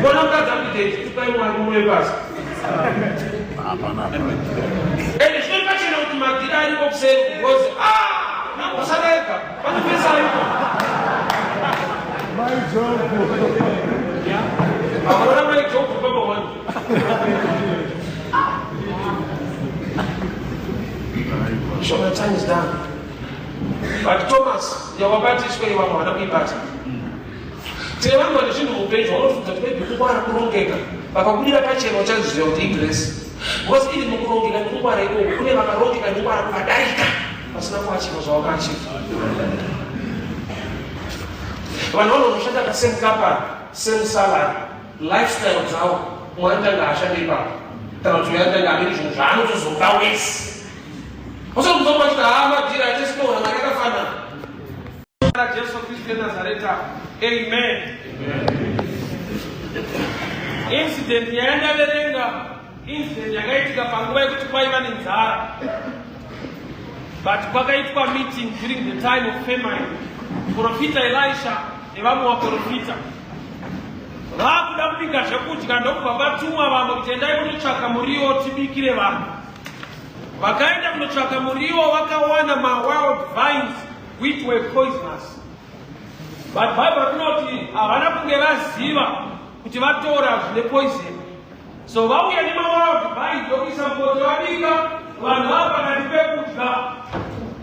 [SPEAKER 1] Kuona mukadzi akuti tukai Mwari muve pasi. Ende zvinori pachena kuti madhiri ariko kuseri because ah, nambosara ega panopesa ariko.
[SPEAKER 2] Mai Jobu.
[SPEAKER 1] Aona mai Jobu baba wani. So my time is done. But Thomas, yawabatiswa iwe vamwe havana kuibata. Tine vanhu vane zvinhu muupenyu zvavanofunga kuti maybe kungwara kurongeka. Vakabudira pachena uchaziva kuti igrace. Because iri mukurongeka nekungwara ikoko kune vakarongeka nekungwara kuvadarika vasina kuachiva zvavakaachiva. Vanhu vanonoshanda pasame company, same salary, lifestyle dzavo, umwe anotanga ashande ipapo kana kuti uyo anotanga amiri zvinhu zvaanotozoda wese. Usakuzwa vachiti haa madhiri atesinoona mari yakafanana. Jesu Kristu yeNazareta. Amen. Incident yayandaverenga incident yakaitika panguva yekuti kwaiva nenzara, but kwakaitwa meeting during the time of famine. Profita Elisha nevamwe vaprofita vakuda kubika zvekudya, ndokubva vatumwa vamwe kuti endai kunotsvaka muriwo tibikire vanhu. Vakaenda kunotsvaka muriwo, vakawana mawild vines which were poisonous, but Bible rinoti havana kunge vaziva kuti vatora zvine poison. So vauya nemawild vines ndokuisa mupoto, vabika, vanhu vava pakati pekudya.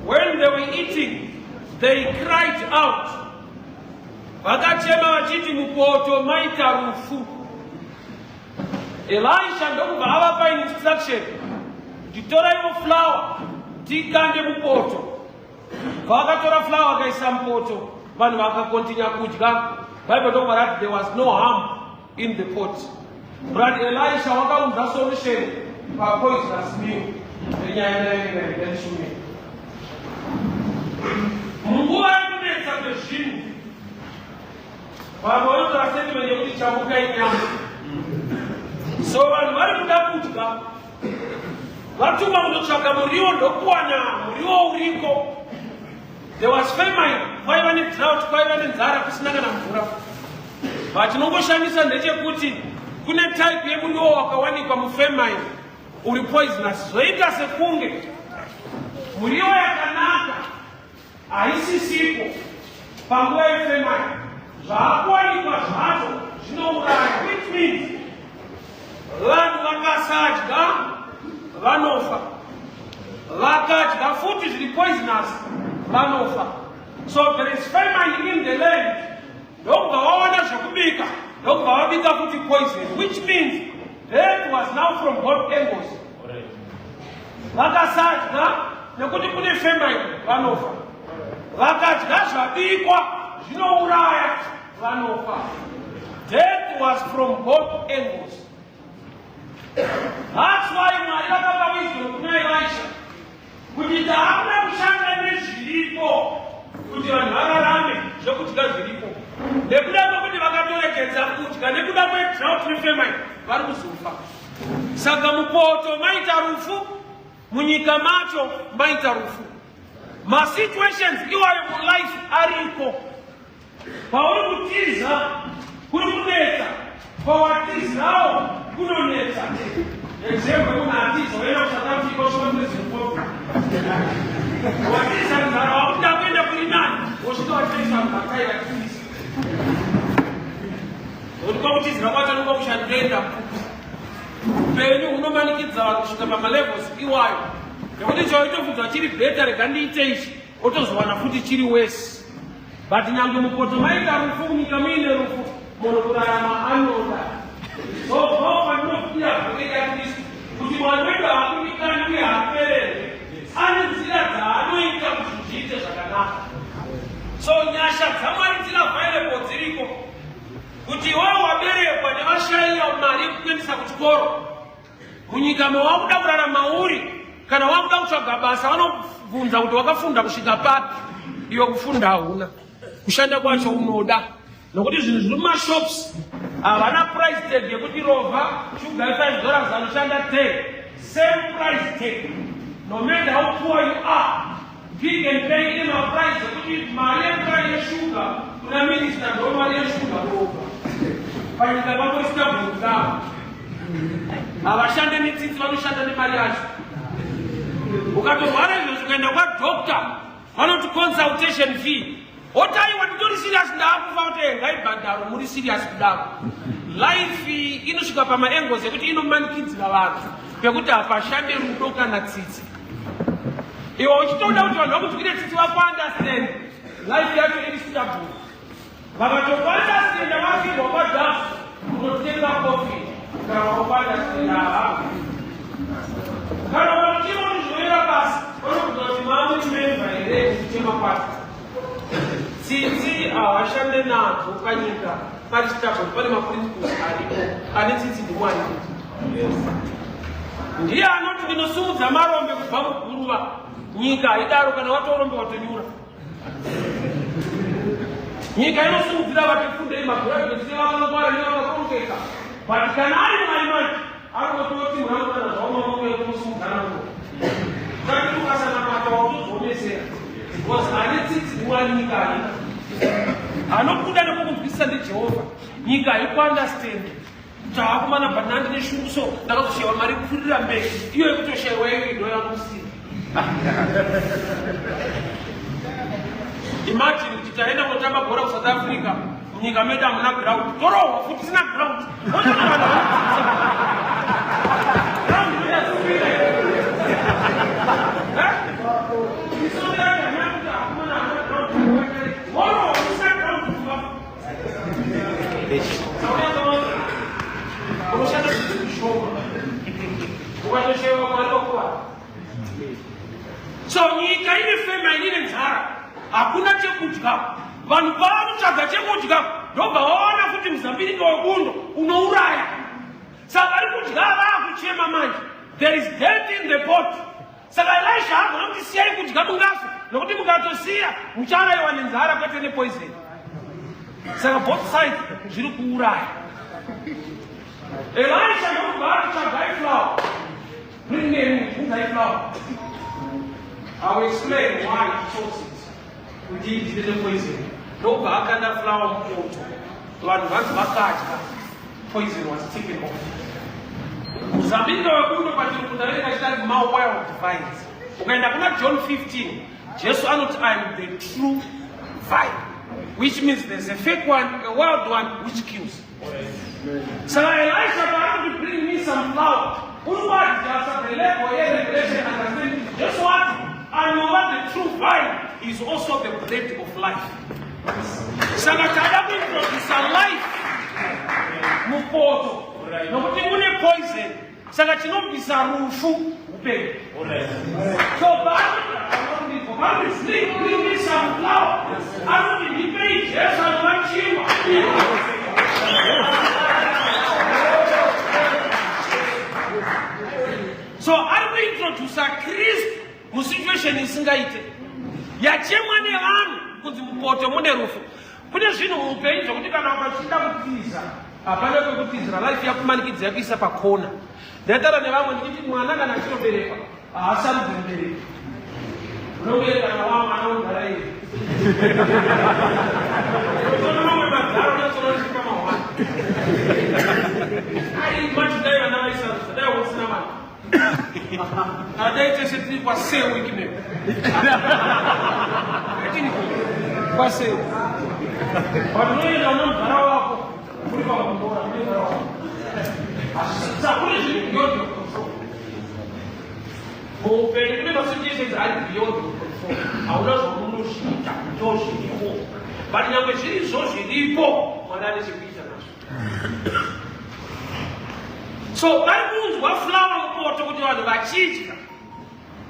[SPEAKER 1] When they were eating, they cried out, vakachema vachiti mupoto maita rufu. Elisha ndokubva avapa instruction kuti toraiwo flour tikande mupoto. Vakatora flour vakaisa mupoto, vanhu vakakontinya kudya. Bible ndokubva rati there was no harm in the pot. But Elisha wakaunza solution papoisonous meal. Nenyaya yandaishumira munguva yekunetsa kwezvinhu, vamwe vanotora statement yekuti chamuka inyama. So vanhu vari kuda kudya, vatumwa kunotsvaka muriwo, ndokuwana muriwo uriko. There was famine, kwaiva nedrought, kwaiva nenzara, kusina kana mvura. But chinongoshamisa ndechekuti kune type yemuriwo wakawanikwa mufamine uri poisonous. Zvoita sekunge muriwo yakanaka haisisipo panguva yefamine, zvaakuwanikwa zvacho zvinouraya, which means vanhu vakasadya vanofa, vakadya futi zviri poisonous vanofa. So there is famine in the land, ndokubva vawana zvekubika, ndokubva vabika futi poison, which means death was now from both angles. Vakasadya nekuti kune famine vanofa, vakadya zvabikwa zvinouraya vanofa. Death was from both angles. That's why Mwari vakapa wisdom kuna Elisha kuti taakuda kushanda nezviripo kuti vanhu vararame, zvekudya zviripo, nekuda kwekuti vakatoregedza kudya nekuda kwedrought nefamine vari kuzofa. Saka mupoto maita rufu, munyika macho maita rufu. Masituations iwayo mulife ariko. Pauri kutiza kuri kunetsa, pawatizawo kunonetsa. Example, munhu atiza waenda kuSouth Africa, wasvika President, watiza nzara, wakuda kuenda kuri nani, wosvika wachaisa matai vachipisa, nokuti kwakutizira kwacho nokwa kushandenda. Upenyu hunomanikidza vanhu kusvika pamalevels iwayo, nekuti chaitofunzwa chiri better, rega ndiite ichi, otozowana futi chiri worse. But nyange mupoto maita rufu, munyika muine rufu, munhu kurarama anoda. So ndo pandinofira vhangeri yaKristu kuti Mwari wedu haakundikani uye haapererwi, ane nzira dzaanoita kuti zviite zvakanaka. So nyasha dzaMwari dziri available, dziriko kuti iwewe waberekwa nevashayiwa mari yekukuendesa kuchikoro munyika mawakuda kurarama uri, kana wakuda kutsvaga basa vanobvunza kuti wakafunda kusvika papi. Iwe kufunda hauna, kushanda kwacho unoda, nokuti zvinhu zviri mumashops havana price tag yekuti rovha shuga ye$5 anoshanda 10. Same price tag no matter how poor you are. Pick and Pay ine maprice ekuti mari yekuta yeshuga kuna minista ndo mari yeshuga kurovha panyika pamboisina bvunzavo. Havashande netsitsi, vanoshanda nemari yacho. Ukatorwara izvozvo ukaenda kwadoctor, vanoti consultation fee. Otaiwa nditori serious ndaakufa kuti ngaibhadharo muri serious kudaro. Life inosvika pamaangles ekuti inomanikidzira vanhu pekuti hapashande rudo kana tsitsi. Iwe uchitoda kuti vanhu vakunzwire tsitsi vakuunderstand, life yacho iri stubborn. Vakatokuunderstanda vafirwa kwadhafu kunotenga kofi kana vakuunderstanda havo. Kana vanochema kuti zvinoera pasi vanobvunza kuti maamuri memba here kuchema kwacho. Tsitsi havashande nadzo panyika pari stubborn, pane maprinciples aripo ane tsitsi ndiMwari. Ndiye anoti ndinosumudza marombe kubva muguruva. Nyika haidaro, kana watorombe watonyura. Nyika inosimudzira vati fundei magraduates nevakangwara nevakakongeka, but kana ari Mwari manje arikototi murangwana zvaoma mauya kunosumudzana muno kati ukasanamata wautozviomesera because ane tsitsi ndiMwari. Nyika haina anobuda nekukunzwisisa ndiJehovha. Nyika haikuunderstand taakumana, but nandine shungu, so ndakazoshayiwa mari kupfuurira mberi. Iyo yekutoshayiwa iyo ndo yakusina. Imagine kuti taenda kunotamba bhora kuSouth Africa, munyika medu hamuna ground, torohwa futi tisina ground. Ground inoyasipira. Eh? Isonderana kuti hakumana hamuna ground, morohwa musina ground kumba. Unoshanda zvishoma ukatoshayiwa Mwari wakuwana. So nyika ine famine, ine nzara, hakuna chekudya. Vanhu pavanotsvaga chekudya ndobva vaona kuti muzambiringa webundo unouraya. Saka vari kudya vaakuchema manje, there is death in the pot. Saka Elisha agona kuti siyai kudya mungafe, nokuti mukatosiya muchaurayiwa nenzara kwete nepoison. Saka both sides zviri kuuraya. Elisha ndokubva ati, "Tsvagai flour, bring me unzai flour." I will explain why he chose it kuti idire nepoison. Ndokubva akanda flour mupoto, vanhu vanzi vakadya, poison was taken off. Muzambiringa webundo pachirungu ndaverenga chitati mawild vines. Ukaenda kuna John 15, Jesu anoti, "I am the true vine," which means there's a fake one, a wild one which kills. Saka Elisha paanoti, "Bring me some flour," uri kuadjusta the level yerevelation, understanding. Jesu wati anova the true vine is also the bread of life. Saka tada kuintrodusa life mupoto nokuti mune poison. Saka chinobvisa rufu upenyu. So paanoti, "Bring me some flour," anoti, "Ndipei Jesu anova chingwa." So ari kuintrodusa Kristu musituation isingaite yachemwa nevanhu kunzi mupoto mune rufu. Kune zvinhu muupenyu zvokuti kana ukachida kutiza hapana kwekutizira. Life yakumanikidza, yakuisa pakona. Ndaitaura nevamwe ndichiti mwana kana achinoberekwa haasarudzi mubereki. Unoberekana wa mwana unogara iri tona mamwe madhara unatsonosvika mahwani. Ai, imagine dai vana vaisarudza, dai usina vana, kana dai tese tiri kwaseu ikimeo atini kwaseu, but unoenda unomudhara wako uri pakumbora unomudhara wako. Saka kune zviri beyond your control muupenyu. Kune masituations ari beyond your control, hauna zvaunosvika, ndo zviripo. But nyangwe zvirizvo zviripo, Mwari ane chekuita nazvo. So vari kuunzwa flour mupoto kuti vanhu vachidya.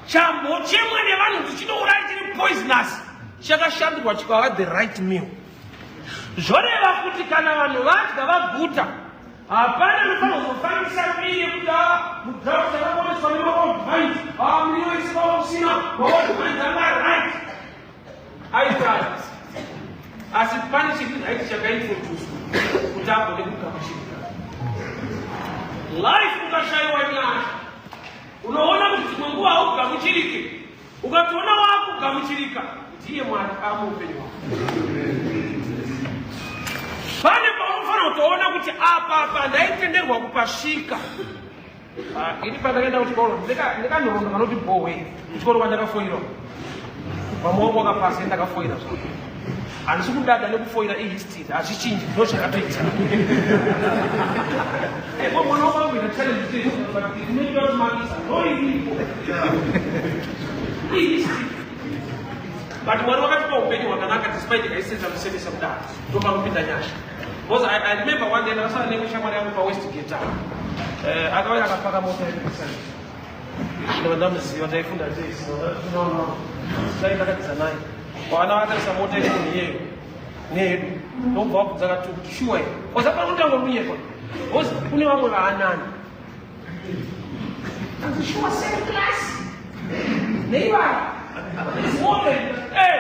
[SPEAKER 1] Chambochemwa nevanhu kuti chinouraya, chiri poisonous, chakashandurwa chikava the right meal. Zvoreva kuti kana vanhu vadya vaguta, hapana anofanira kuzofambisa mbiri yekuti a mudrought takaponeswa nemawild vines, a muriwo isikawa kusina mawild vines anga right aitari. Asi pane chiri right chakaintroducwa kuti agone kugamuchirika life. Ukashayiwa nyasha unoona kuti dzimwe nguva haugamuchiriki. Ukatoona waakugamuchirika, ndiye Mwari amuupenyu wako. Pane paunofanira kutoona kuti apa Apa pandaitenderwa kupasvika. Ah, ini pandakaenda kuchikoro ndikanhoroondo kanoti bowe kuchikoro kwandakafoirwa vamwe wangu wakapasa ndakafoira zva handisi kudada nekufoira ihistory hazvichinji ndo zvakatoita mwana wangu ita challenge inoita kumakisa ndoiripo ihistory but Mwari wakatipa upenyu hwakanaka despite kaisenza kusemesa kudaro ndopanopinda nyasha. Because I remember one day ndakasara nemwe shamwari yangu paWestgate apo. Eh, akauya akapaka mota yedu kusana. Ndobva ndamuziva taifunda tese. No no. Sai ndakatiza naye. Vana vakatarisa mota yemunhu iyeyo neyedu. Ndobva wabvunza kati kuti shuwa here. Because hapana kutanga kunyepa. Because kune vamwe vaanani. Anzi shuwa same class. Neivaya. It's more than eh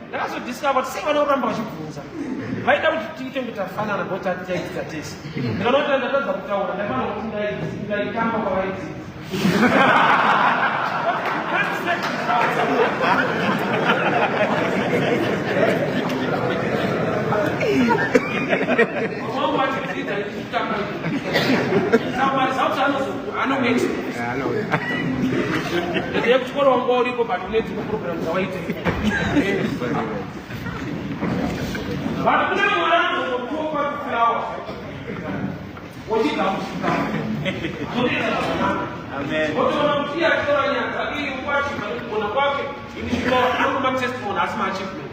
[SPEAKER 1] ndakazodiscover kuti sei vanoramba vachibvunza vaida kuti tiite kunge tafanana ngokuti taidzidza tese ndikaona kuti ndatadza kutaura ndaifanira kuti ndaitamba kwavaidzidza. Wangu vachidzidza ichitamba Ndeye kuchikoro wanga uriko but une dzimwe program dzawaita. But kune mwari anozokupa flower. Wochigamuchira. Zvotoita zvakanaka.
[SPEAKER 3] Amen.
[SPEAKER 1] Wotoona kuti iye achitora nyaya dzake iye ukwachibva nekugona kwake ini chikoro anongoma testimony asi maachievement.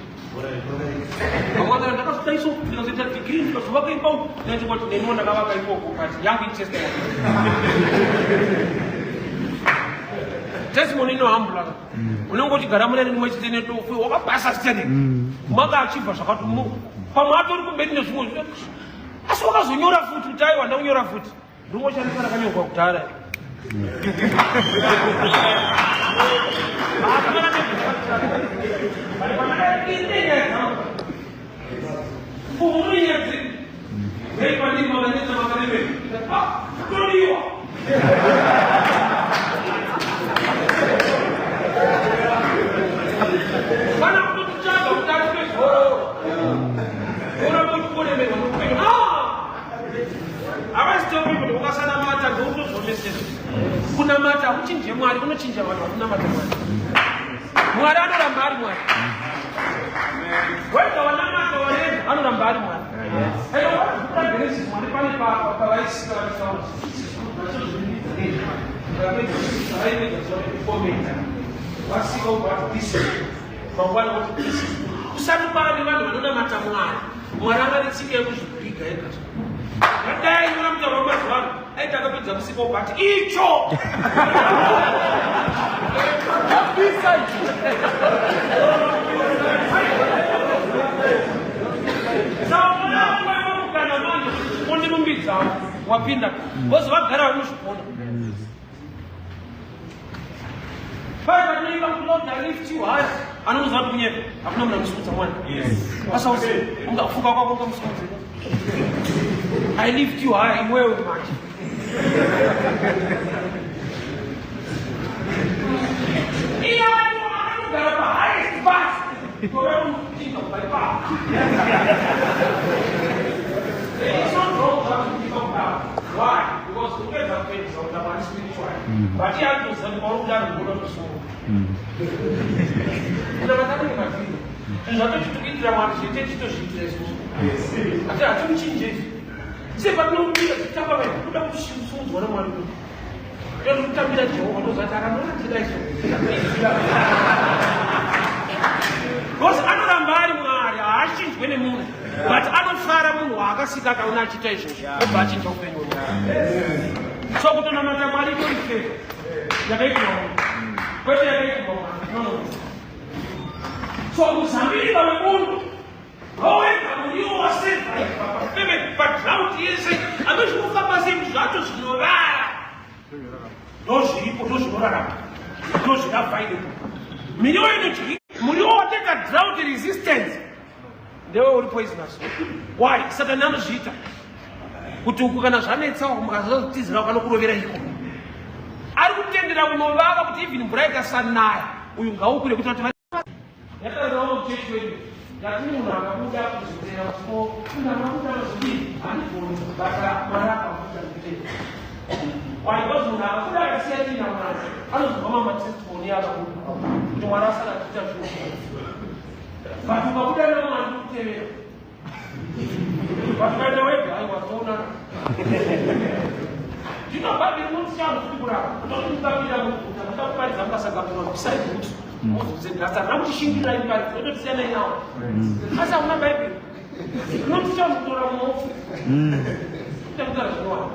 [SPEAKER 1] Vamwe ndakazoita iso ndikazoita degree ndikazovaka imba uku ndinoti neniwo ndakavaka ikoko but yangu itestimony. Testimony inohambula ka. Unenge uchigara mune rimwe chete nedofu wakapasa standing. Maka achibva zvakati pamwe atori kumberi nezvimwe zvi- asi wakazonyora futi kuti aiwa ndakunyora futi ndingoshandisa rakanyorwa kudhara. Todiwa. Kana kutotitsvaga kuti atipe zororo. Uramba uchikoremerwa noupenyu. Ah! Havazitopi kuti ukasanamata ndoutozvomesera. Kunamata hakuchinje Mwari, kunochinja vanhu vakunamata Mwari. Mwari anoramba ari Mwari. Wega wanamata waenda anoramba ari Mwari. Ende wakazvikuda Genesis Mwari pane pavaisika vachitaura. Vasika ubva this mangwana kuti this is kusati kwaane vanhu vanonamata Mwari. Mwari anga netsika yekuzvibhiga ega. Ngadai nyora mutauro wemazuva ano aiti akapedza kusika ubva ati icho kabisa icho. Saka mukana manje ondirumbidzawo wapinda vozi vagara vari muzvigona. Paya patinoimba kuti Lord I lift you high, anomuziva kuti kunyepa, hakuna munhu anosimudza mwana. Asauzi, ungafuka kwako ungamusimudza. I lift you high, iwewe manje. Iye anogara pa highest part. Toda kumutinga kubva ipapo. It's not wrong zvakutika kudaro. Why? Because kupedza kupedzisa kuti Mwari spiritual. But iye anotoziva kuti pauri kudaro unoda kusunga. Kunamata kune mavhiri. Zvinhu zvatotikuitira Mwari zvete titozviitira isusu. Ati hatimuchinje izvi. Sepatinombira tichitamba vai kuda kusunzwa naMwari wedu. Toda kutambira Jehovha toziva kuti akanona tidai so. Because anoramba ari Mwari, haachinjwe nemunhu. But anofara munhu waakasika akaona achiita izvozvo. Obva achinja upenyu hwemunhu. So kutonamata Mwari itori favor. Yakaitirwa munhu. Kwete yakaitirwa Mwari. No, no. So muzambiringa wemunhu wawega muriwo wasurvive pafeme padrought yese anozvinofamba sei zvacho zvinorara ndozviripo ndozvinorarama ndozviri available miriwo inodyi muriwo wateka drought resistance ndewe uri poisonous. Why? Satani anozviita kuti uku kana zvanetsa uku mukazotizira ukanokurovera iko ari kutendera kunovava kuti even mvura ikasanaya uyu ngaukure kuti vati yataurawo muchechi wedu. Ndatini munhu akabuda kuzotera kuti ko munhu akabuda anozodii, handigoni kubata Mwari akabuda kutera. Why? Because munhu akabuda akasiya tiina Mwari anozobva mamatestimony akabuda kuti Mwari asara achiita zvinhu. But ukabuda naMwari kutevera, but ukaenda wega, aiwa, toonana. Zvino Bhaibheri rinoti chanhu futi kurapa kutoti mukapinda muguta muda kuparidza, mukasagamuchirwa, bvisai bhutsu mozozegasa. Harina kuti shingirirai muparidzi, ototisiyanai nawo, asi hakuna Bhaibheri rinoti chanhu kutora munofu kutaura zvinowana.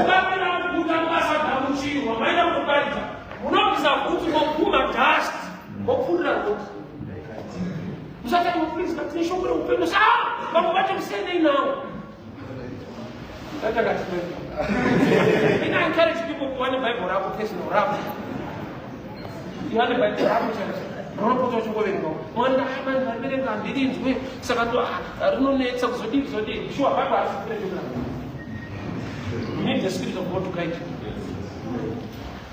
[SPEAKER 1] Ukapinda muguta mukasagamuchirwa, maenda kutoparidza, munobvisa bhutsu, moguma dust, mopfuurira rwoti musatanga mupurisa tine shoko reupenyu. Sa vamwe vacho musiyanei nawo. Ina encourage people kuva neBhaibheri rako personal rako. Iva neBhaibheri rako chaizvo rinopota uchingoverenga. Mani vaverenga handirinzwe, saka ndo rinonetsa kuzodii kuzodii. Sure, Bible harisi kuverenga. You need the Spirit of God to guide you.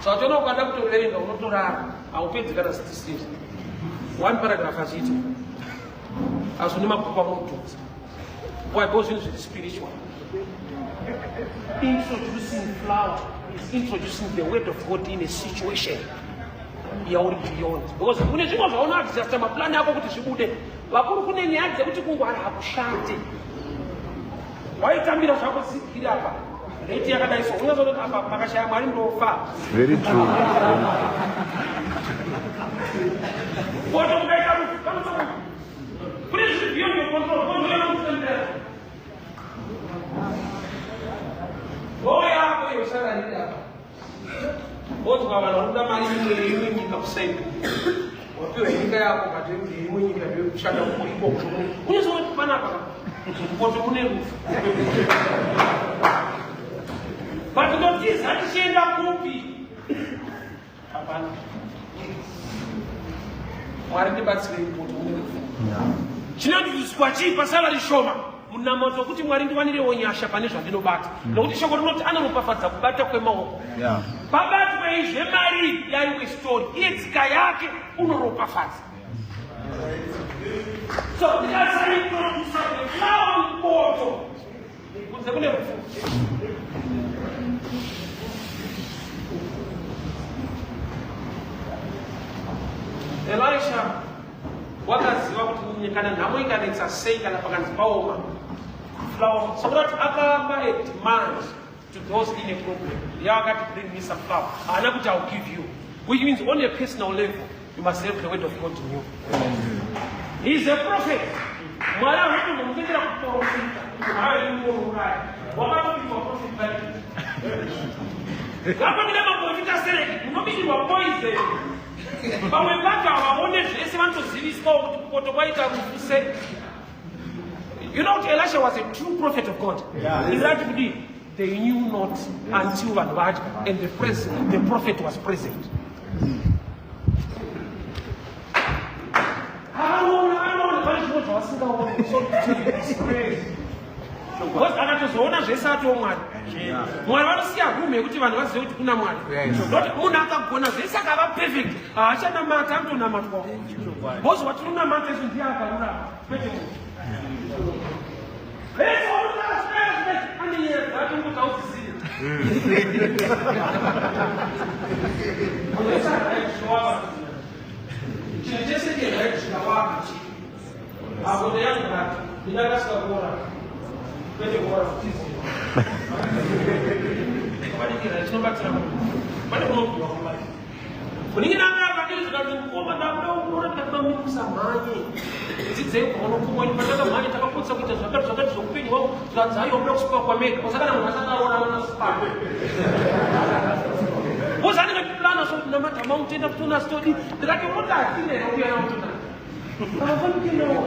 [SPEAKER 1] Saka toona ukada kutoverenga unotorara, haupedzi kana 60 one paragraph achiita, asi une mabhuku amunotodza. Why? Because zvinhu zviri spiritual. Introducing flour is introducing the word of God in a situation yauri beyond, because kune zvimwe zvaunoadjusta maplani ako kuti zvibude. Vakuru, kune nyaya dzekuti kungwara hakushande. Waitambira zvako zigiri apa, rate yakadai, so unozoti apa pakashaya Mwari ndofa.
[SPEAKER 2] Very true.
[SPEAKER 1] Koto mukaita rufu kanotoa kune zviri beyond your control. Control kutendera ngoo yako iyo sarariri apa, wonzwa vanhu vari kuda mari imwe imwe nyika kusaidi, wapiwa nyika yako, but imwe nyika ndoyekushanda ikoko. Unozoti panapa poto mune rufu, but ndotiza tichienda kupi? Hapana. Mwari ndibatsirei, poto mune rufu. Chinondiiswa chii pasalary shoma? Munamato wekuti Mwari ndiwanirewo nyasha pane zvandinobata, nokuti shoko rinoti anoropafadza kubata kwemaoko. Pabatwei zvemari yaiwe story, iye tsika yake unoropafadza. So ndikasaintrodusa the flour mupoto, kunze kune rufu. Elisha wakaziva kuti kana nhamo ikanetsa sei, kana pakanzi paoma, flour. So kuti akapa a demand to those in a problem, yaakati, "Bring me some flour." Haana kuti, "I'll give you," which means on a personal level you must have the word of God in you. He is a prophet. Mwari anotombomutendera kuprofita haaimuuraya wakatopikwa prophet. Bible vakwamira maprofita sereki munobikirwa poison. Pamwe pacho havaone zvese, vanotoziviswawo kuti kupoto kwaita rufu sei. You know kuti Elisha was a true prophet of God. Irati kudii? They knew not until vanhu vadya and the prophet was present. Vanoona, vanoona pane zvimwe zvavasingaoni. So because akatozoona zvese atiwo Mwari. Mwari vanosiya room yekuti vanhu vazive kuti kuna Mwari. Not munhu akagona zvese akava perfect haachanamata, anotonamatwawo, because watinonamata izvo ndiye akarurama, kwete munhu. Vese vanotaura ane nyaya dzake ngokuti haudzizivi. Munhu wese ari right. Chinhu chese cheright chikawaka chi apo yangu rati ndinakasika kuora, kwete kuora kutiziva panikira chinobatsira munhu pane kunobviwa kulife. Munin'ina anga akandiri zvikanzi, "Mukoma, ndakuda kuora." Ndikati, "Musamhanye, dzidzei kubva unokumweni patakamhanya, takapotsa kuita zvakati zvakati zvoupenyu hwangu." Zvikanzi, "Aiwa, muda kusipakwa mega." Osaka munhu asakaroora anosipakwa ozanenge tiplana so namata mautenda kutona stodi. Ndikati, "Mota hatina here kuuya nautona avafanikenawo."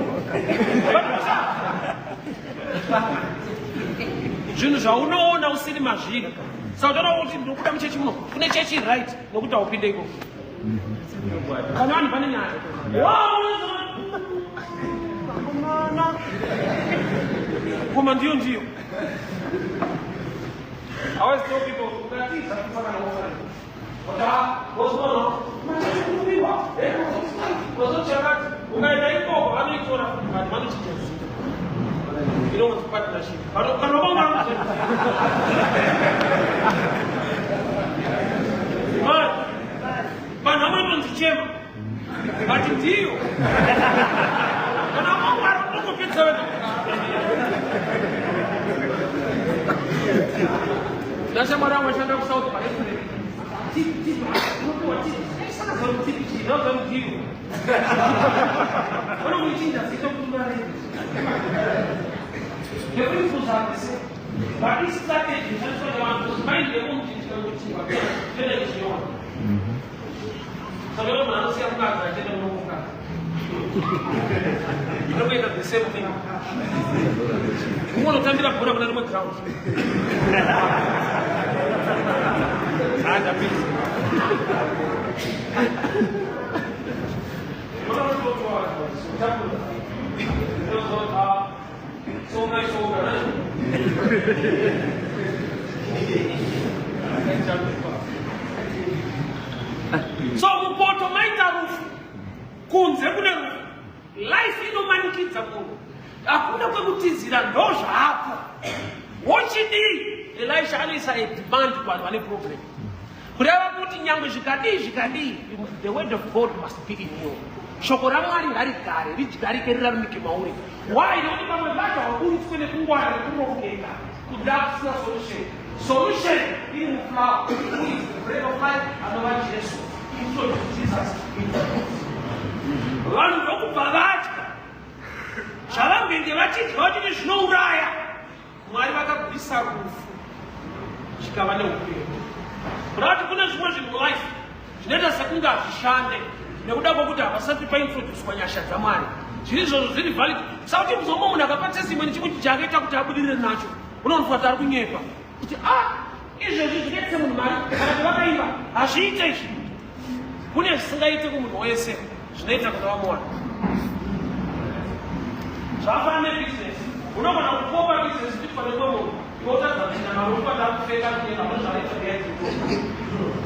[SPEAKER 1] Zvinhu zvaunoona usiri mazviri. Saka utoona kuti ndokuda muchechi muno kune chechi right, nokuti haupinde ikoko kana vanhu pane nyaya. Vakomana, koma ndiyo ndiyo. I always tell people, ukatiza kufa kana wofa. Ukaenda ikoko vanoitora futi vanhu vanochinja zita inonzi partnership kana vanga vanhu vanotonzi chema but ndiyo kana mangwara unongopedza wega. Ndashamwari yangu ashanda kuSouth parestaurant. Ndiyo vanokuichinja zita kuti uvarege. The principles are the same, but this strategy inoshandiswa nevanhu kuti mind yemunhu chinhu chinokuchiva tena ichiona. Saka munhu anosiya mukadzi achienda kuno mukadzi inokuita the same thing. Umwe unotambira bhora kuna rimwe ground. Ndapedza. So mupoto maita rufu, kunze kune rufu. Life inomanikidza munhu, hakuna kwekutizira, ndo zvaapo. Wochidii? Elisha anoisa a demand kuvanhu vane problem, kureva kuti nyangwe zvikadii zvikadii, the word of God must be in you. Shoko raMwari ngarigare, ridyarike, riraramike mauri. Why? Nekuti pamwe pacho hauburitswe nekungwara nekurongeka kuda kusina solution. Solution iri muflower, who is the bread of life, anova Jesu. Introduce Jesus in the vanhu, ndokubva vadya zvavambenge vachidya vachiti zvinouraya. Mwari vakabvisa rufu, zvikava neupenyu. Kuda kuti kune zvimwe zvinhu mulife zvinoita sekunge hazvishande nekuda kwokuti havasati paintroducwa nyasha dzaMwari. Zviri izvozvo zviri valid. Sakuti muzombo munhu akapa testimony chimwe chaakaita kuti abudirire nacho, unonofunga kuti ari kunyepa, kuti a ah, izvezvi zvinoitise munhu mari kana kuti vakaimba. Hazviite izvi. Kune zvisingaite kumunhu wese, zvinoita kuna vamwe vanhu. Zvafanana nebusiness. Unogona kukopa business kuti pane mumwe munhu, iwe utadza kuita mari, ukwata kupfeka kunyepa mune zvanoita behind.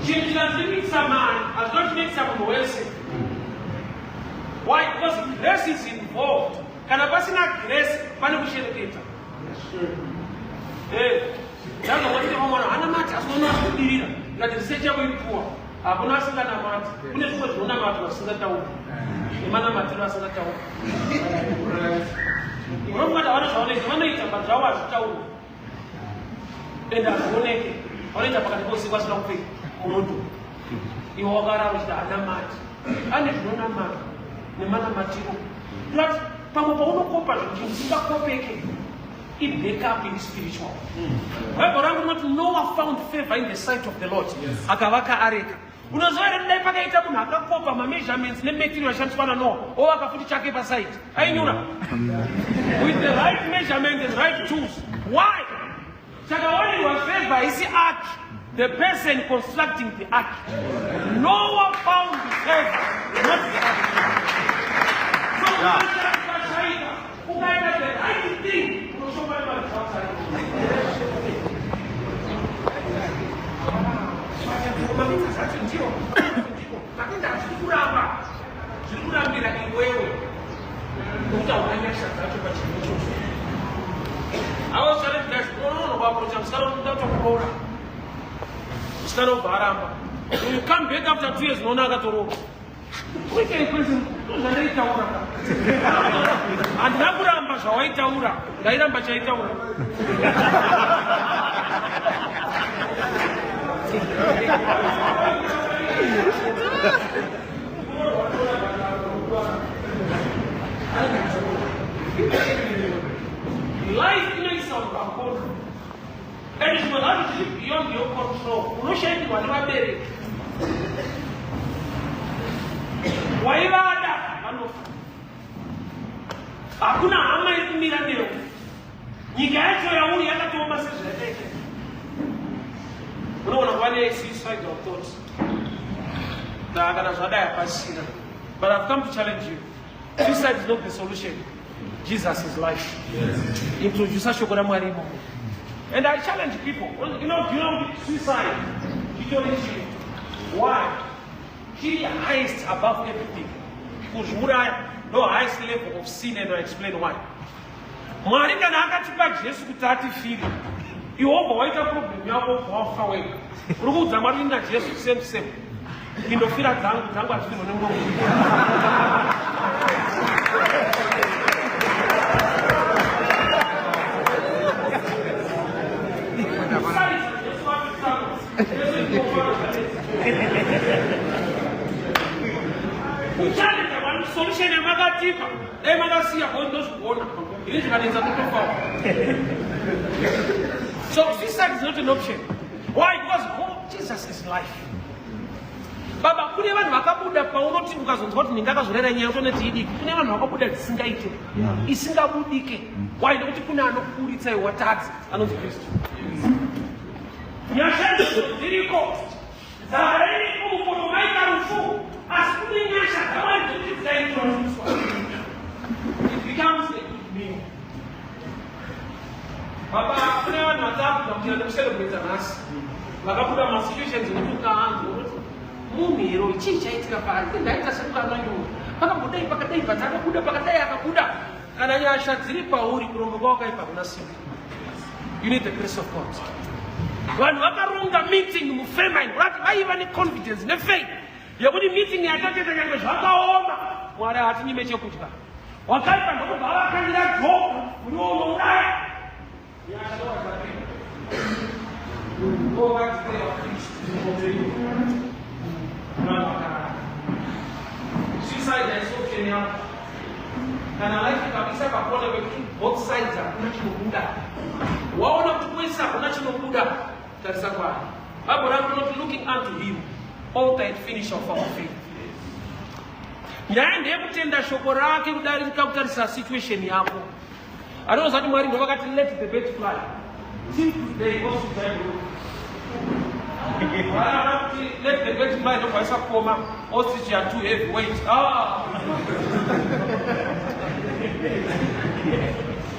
[SPEAKER 1] Chinhu chinanzi kuitisa mari hazvina chinoitisa munhu wese. Why? Because grace is involved. Kana pasina grace, pane kushereketa. Ndazongoti vamwe vanhu hanamati asi unoona kubudirira ngati research yako iri poor. Hakuna asinganamati. Kune zvimwe zvinonamatwa zvisingatauri nemanamatiro asingatauri. Unofunga kuti havana zvavanoita? Vanoita, but zvavo hazvitauri ende hazvioneke. Vanoita pakati pousiku asina kupfeka murodo, iwe wakarara uchiti hanamati. Ane zvinonamata nemanamatiro. But pamwe paunokopa zvinhu, chinhu chisingakopeke ibackup iri spiritual. Bhaibheri rangu rinoti Noah found favor in the sight of the Lord, akavaka areka. Unoziva here, dai pakaita munhu akakopa mameasurements nematerial ashandiswa naNoah, ovaka futi chake pasite, ainyura with the right measurement and right tools? Why? Takawanirwa favor haisi ark, the person constructing the ark. Noah found favor, not the ark. So ukashaika, ukaita the right thing, unoshomba nemaresults acho. Zvacho ndiyo matenda zviri kuramba, zviri kurambira iwewe nokuti hauna nyasha dzacho pachinhu ichocho. I was challenge guys, unonono kuapproacha musikana unoda kutokuroora, musikana ubva aramba. You come back after 2 years, unoona akatoroora. Uite kwese zvandaitaura, handina kuramba zvawaitaura, ndairamba chaitaura. Life inoisa vanhu pakona, and zvimwe zvacho zviri beyond your control. Unoshaikirwa nevabereki waivada, vanofa. Hakuna hama iri kumira newe. Nyika yacho yauri yakatooma sezvayakaita. Unoona kuva nesuicidal thoughts kana zvadai hapasina. But I've come to challenge you: suicide is not the solution. Jesus is life. Introduce shoko raMwari imomo. And I challenge people, do you know suicide chitori chii? Why? Chiri highest above everything. Kuzviuraya no highest level of sin and I explain why. Mwari kana akatipa Jesu kuti atifire, iwe wobva waita problem yako wobva wafa wega. Uri kuudza Mwari kuti naJesu same same. Indofira dzangu dzangu hadzifirwe nemuromo. Kuchallenge vanhu solution yamakatipa dai makasiya ko ndozvigona ini zvikanetsa kutofawo. So suicide is not an option. Why? Because Jesus is life. Baba, kune vanhu vakabuda paunoti ukazonzwa kuti ndinge akazorera nyaya utoneti idiki. Kune vanhu vakabuda dzisingaite, isingabudike. Why? Nekuti kune anokuburitsa iwe watadza anonzi Kristu. Nyasha ndidzo dziriko. Nzara iriko mukono maita rufu, asi kune nyasha dzaMwari dzekuti dzikaintroducwa. It becomes a good meal. Baba, kune vanhu vatakugamuchira nekucelebrata nhasi vakabuda masituations ekuti ukaanzwa unoti munhu here chii chaitika paari ndaita sekukananyura pakambodai pakadai but akabuda pakadai akabuda kana nyasha dziri pauri kurombo kwawakaipa hakuna simba. You need the grace of God. Vanhu vakaronga meeting mufamine vati vaiva neconfidence nefaith yekuti meeting yatatoita nyange zvakaoma Mwari haatinyime chekudya. Wakaipa ndokubva avakandira joko muriwo unouraya. Suicide haisi option yako. Kana life ikakuisa pakona pekuti both sides hakuna chinobuda, waona kuti kwese hakuna chinobuda, tarisa kwaari. Bible rangu rinoti looking unto him, author and finisher of our faith. Nyaya ndeyekutenda shoko rake kudarika kutarisa situation yako. Anoziva kuti Mwari ndovakati let the bird fly. Till today also Bible. Mwari kuti let the bird fly ndobvaisa koma ostrich are too heavy weight. Ah.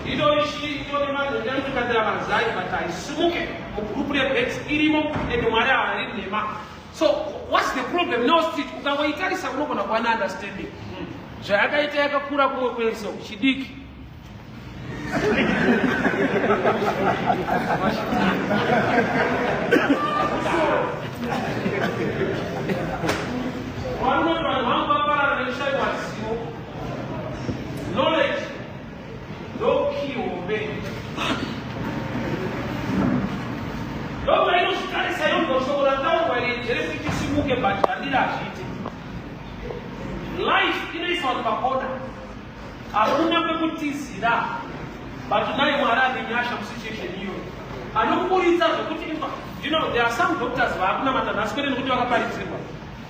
[SPEAKER 1] Itori shiri itori manhonda inokandira mazai but haisimuke mugroup rebirds irimo and Mwari haari nhema. So what's the problem neostrich? Ukangoitarisa unogona kuva neunderstanding. Zvayakaita yakakura kumwe kwese chidiki. Vanoti vanhu vangu vaparara nekushaiwa zivo. Knowledge ndo key hombe. Ndopainozvitarisa yonzwa shoko rataurwa iri nderekuti tisimuke but zvandiri hazviite. Life inoisa vanhu pakona. Hakuna kwekutizira but naye Mwari ane nyasha musituation iyoyo anokuburitsa zvekuti inzwa you know there are some doctors vaakunamata nhasi kwete nekuti vakaparidzirwa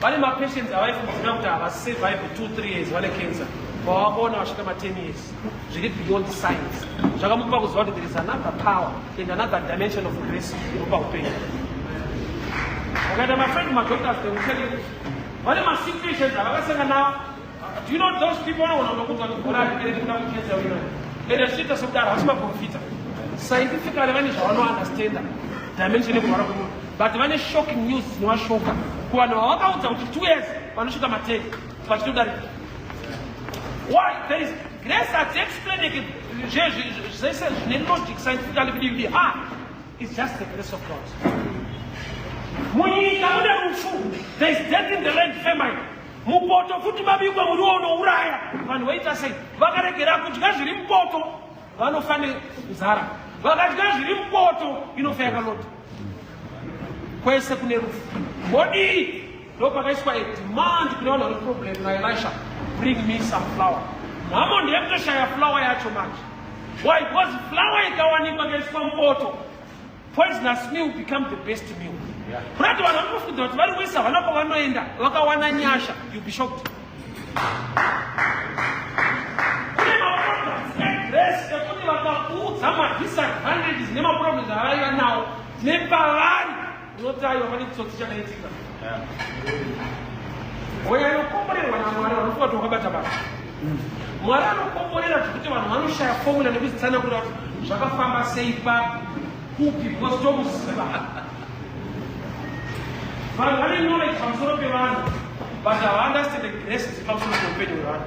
[SPEAKER 1] vane mapatients avaifungidzira kuti havasurvive 2 3 years vane cancer vavakaona vasvika ma 10 years zviri beyond science zvakamupa kuziva kuti there is another power and another dimension of grace inopa upenyu vakaita mafriend madoctors they will tell you vane masituations avakasangana nawo. Do you know those people vanogona kutokuudza kuti gore haripere nekuda kucancer uinayo ende zvichiita sekudaro havasi maprofita scientifically vane zvavanounderstanda dimension yekurwara kwemunhu but vane shocking news dzinovashoka kuvanhu vavakaudza kuti 2 years vanosvika ma10 vachitodarika. Why? There is grace hadziexplaineke zvese zvine logic scientifically kudii kudii. Ah, it's just the grace of God. Munyika mune rufu, there is death in the land, famine. Mupoto futi mabikwa muriwo unouraya vanhu voita sei? Vakaregera kudya zviri mupoto vanofa nenzara, vakadya zviri mupoto inofa yakalota. Kwese kune rufu modii? Ndopakaiswa a demand kune vanhu vane problem naElisha, bring me some flour. Nhamo ndeyekutoshaya flour yacho manje. Why? Because flour ikawanikwa ikaiswa mupoto poisonous meal become the best meal. Kurati vanhu vanofudza kuti vari wese havana kwavanoenda vakawana nyasha, you be shocked. Kune maproducts egrace ekuti vakakuudza madisadvantages nemaproblems avaiva nawo nepavari unoti aiwa pane chitsotsi chakaitika. Wanyanyokomborerwa naMwari vanofunga kuti wakabata basa. Mwari anokomborera zvekuti vanhu vanoshaya formula nekuzitsanangura kuti zvakafamba sei papi kupi because tomuziva. Vanhu vane knowledge pamusoro pevanhu, but havaunderstand the grace dziri pamusoro peupenyu hwevanhu.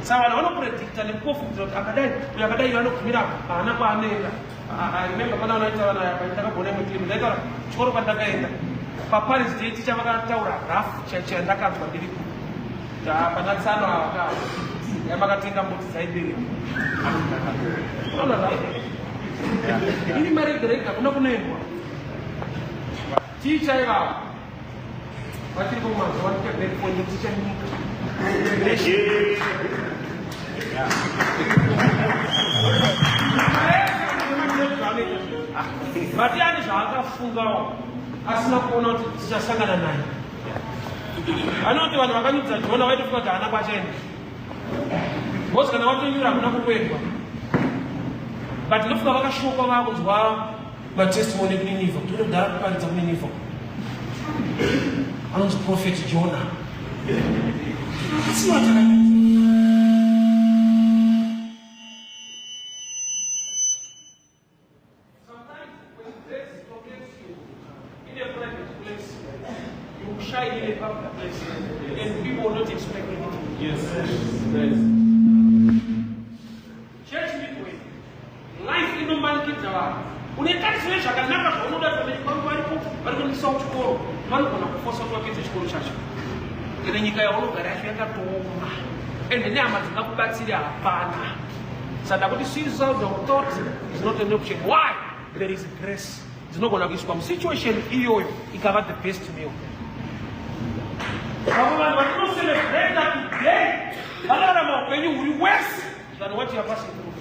[SPEAKER 1] Saka vanhu vanopredicta nekupofudzira kuti akadai uyo akadai uyo anogumira haana kwaanoenda. I remember pana vanoita vana ndakagona imwe clip ndaitaura chikoro kwandakaenda paparis day ticha vakataura rough chandakanzwa ndiripo pana tsano ava yamakatenga mbudzi dzaibereka. Unoona iri mari yega yega hakuna kunoendwa. Ticha ivavo vachiri kumazuva ticha ticha nyika. But ane zvaakafungawo asina kuona kuti tichasangana naye. Anoti vanhu vakanyudza Jona vaitofunga kuti haana kwachaenda. Because kana watonyura hakuna kukuendwa. But ndinofunga vakashokwa vakunzwa matestimony ekuNinivha kuti une kudhara kuparidza kuNinivha anonzi Prophet Jonah. Asina chakanyudza. Sometimes when grace locates you in a private place, you shine in a public place, and people will not expect anything.
[SPEAKER 3] Yes.
[SPEAKER 1] Church midway, life inomanikidza vanhu. Une tarisiro yezvakanaka zvaunoda kuti vabereki vangu varipo vari kuendesa kuchikoro, vanogona kufosa kuti vapedze chikoro chacho. Ende nyika yaunogara yacho yakatooma, ende nehama dzingakubatsire hapana. Saka kuti suicidal thought is not an option. Why? There is grace. Dzinogona kuiswa musituation iyoyo ikava the best meal. Vamwe vanhu vatinocelebrata today vanorarama upenyu huri worse than what you are passing through.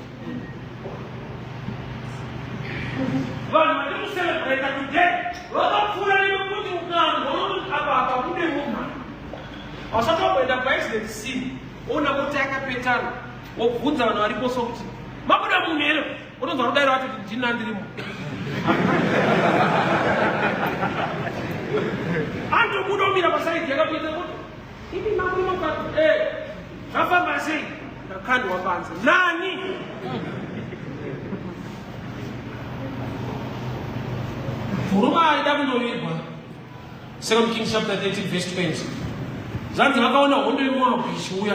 [SPEAKER 1] Vanhu vatinoCelebrata today vakapfuura nekuti ukanzwa unoti apa apa bude munhu vasati vakuenda paaccident scene, ona mota yakapetana, wobvunza vanhu varipo sokuti mabuda munhu here, unonzwa rudairo vacho kuti ndini ndirimo. Antobuda omira paside yakapeta kuti imi mabuda eh zvafamba sei, ndakandwa panze nani? Murume aida kundovigwa. Second Kings chapter 13 verse 20. Zvanzi vakaona hondo yeMoabhu ichiuya,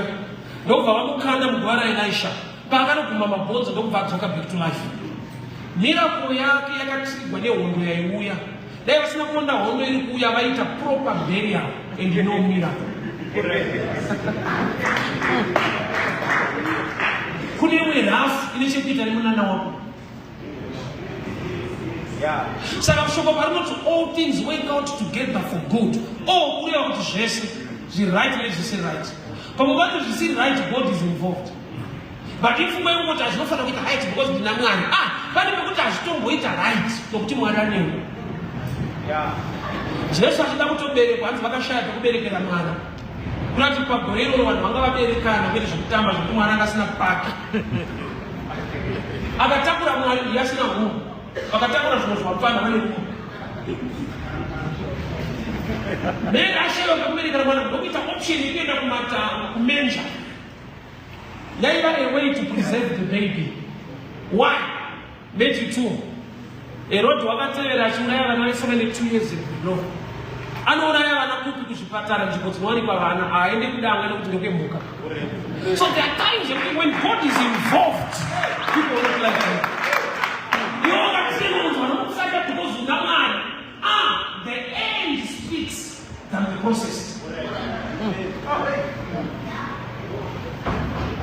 [SPEAKER 1] ndokubva vamukanda mugwara raElisha. Paakanoguma mabhonzo ndokubva adzoka back to life. Miracle yake yakatriggerwa nehondo yaiuya. Dai vasina kuona hondo iri kuuya, vaita proper burial and no miracle. Kune imwe rafu ine chekuita nemunana wako. Saka shoko parinoti all things work out together for good, all kureva kuti zvese zviright nezvisiri right. Pamwe pacho zvisiri right, God is involved. But ipfungwa yekungoti hazvinofanira kuita right because ndina Mwari. Ah, pane pekuti hazvitomboita right nokuti Mwari anewe. Jesu achida kutoberekwa, hanzi vakashaya pekuberekera mwana. Kurati pagore iroro vanhu vanga vaberekana kwete zvekutamba zvekuti mwana anga asina pake. Akatakura Mwari ndiye asina hunhu, vakatakura zvimwe zvavapfana vane hunhu. Mary ashaiwa pekuberekera mwana ndokuita option yekuenda kumata kumanger. Yaiva a way to preserve the baby. Why? Matthew 2. Herod wakatevera achiuraya vana vese vane 2 years and below. Anouraya vana kupi? Kuzvipatara, nzvimbo dzinowanikwa vana. Haaende kudanga nekuti ndekwemhuka. So there are times yekuti when God is involved, people will not like you. Iwe wakatsenga kuti vanokutsaka because una Mwari. Ah, the end speaks than the process.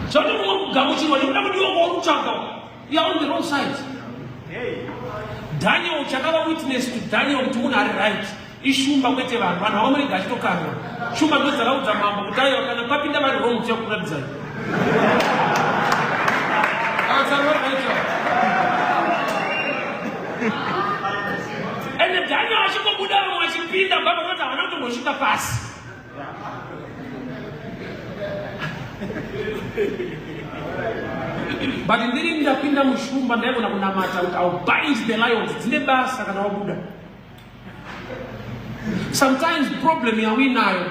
[SPEAKER 1] Zvati mumwe kugamuchirwa nekuda kudiwa kwauri kutsvaka, you are on the wrong side. Daniel, chakava witness to Daniel kuti munhu ari right ishumba, kwete vanhu. Vanhu vakamurega achitokanwa. Shumba ndo dzakaudza mambo kuti aiwa, kana papinda vari wrong tichakuratidzai. Akatsana vari right ava. Ende Daniel achingobuda, vamwe vachipinda, baba vanoti havana kutombosvika pasi. But ndiri ndapinda mushumba, ndaigona kunamata kuti I'll bind the lions. Dzine basa kana wabuda. Sometimes problem yauinayo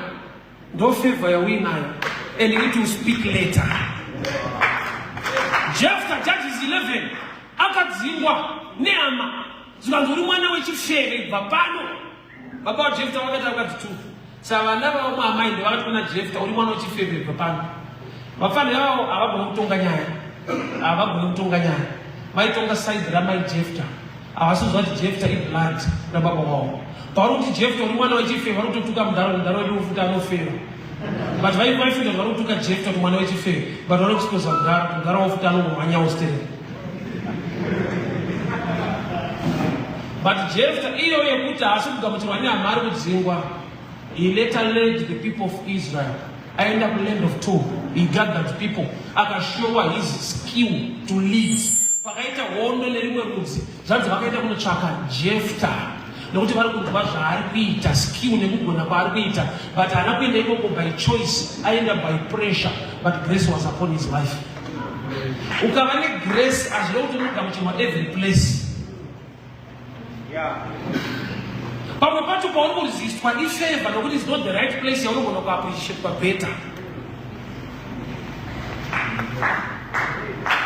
[SPEAKER 1] ndo favor yauinayo, and it will speak later. Jephthah, Judges 11, akadzingwa nehama, zikanzi uri mwana wechifeve, ibva pano. Baba vaJefta vakaita vakadzi two. Saka vana vavamwe amai ndovakati kuna Jefta, uri mwana wechifeve bva pano. Vapfanha ivavo havagoni kutonga nyaya, havagoni kutonga nyaya. Vaitonga side ramai Jefta, havasi kuziva kuti Jefta iblood rababa wavo. Pauri kuti Jefta uri mwana wechifeve, vari kutotuka mudhara, mudhara wedu futi anofeva. But vaifunga kuti vari kutuka Jefta kuti mwana wechifeve, but vari kuexposa mudhara, kuti mudhara wavo futi anongomhanyawo stereki. But Jephthah iyo yekuti haasi kugamuchirwa nehama ari kudzingwa, he later led the people of Israel aenda kuland of Tob. He gathered people akashowa his skill to lead. Pakaita hondo nerimwe rudzi, zvanzi vakaenda kunotsvaka Jephthah nekuti vari kunzwa zvaari kuita, skill nekugona kwaari kuita, but haana kuenda ikoko by choice, aenda by pressure, but grace was upon his life. Ukava negrace hazvina kuti unogamuchirwa every place. Pamwe pacho pauri kuresistwa ifavor nokuti is not the right place yaunogona kuappreciatwa better.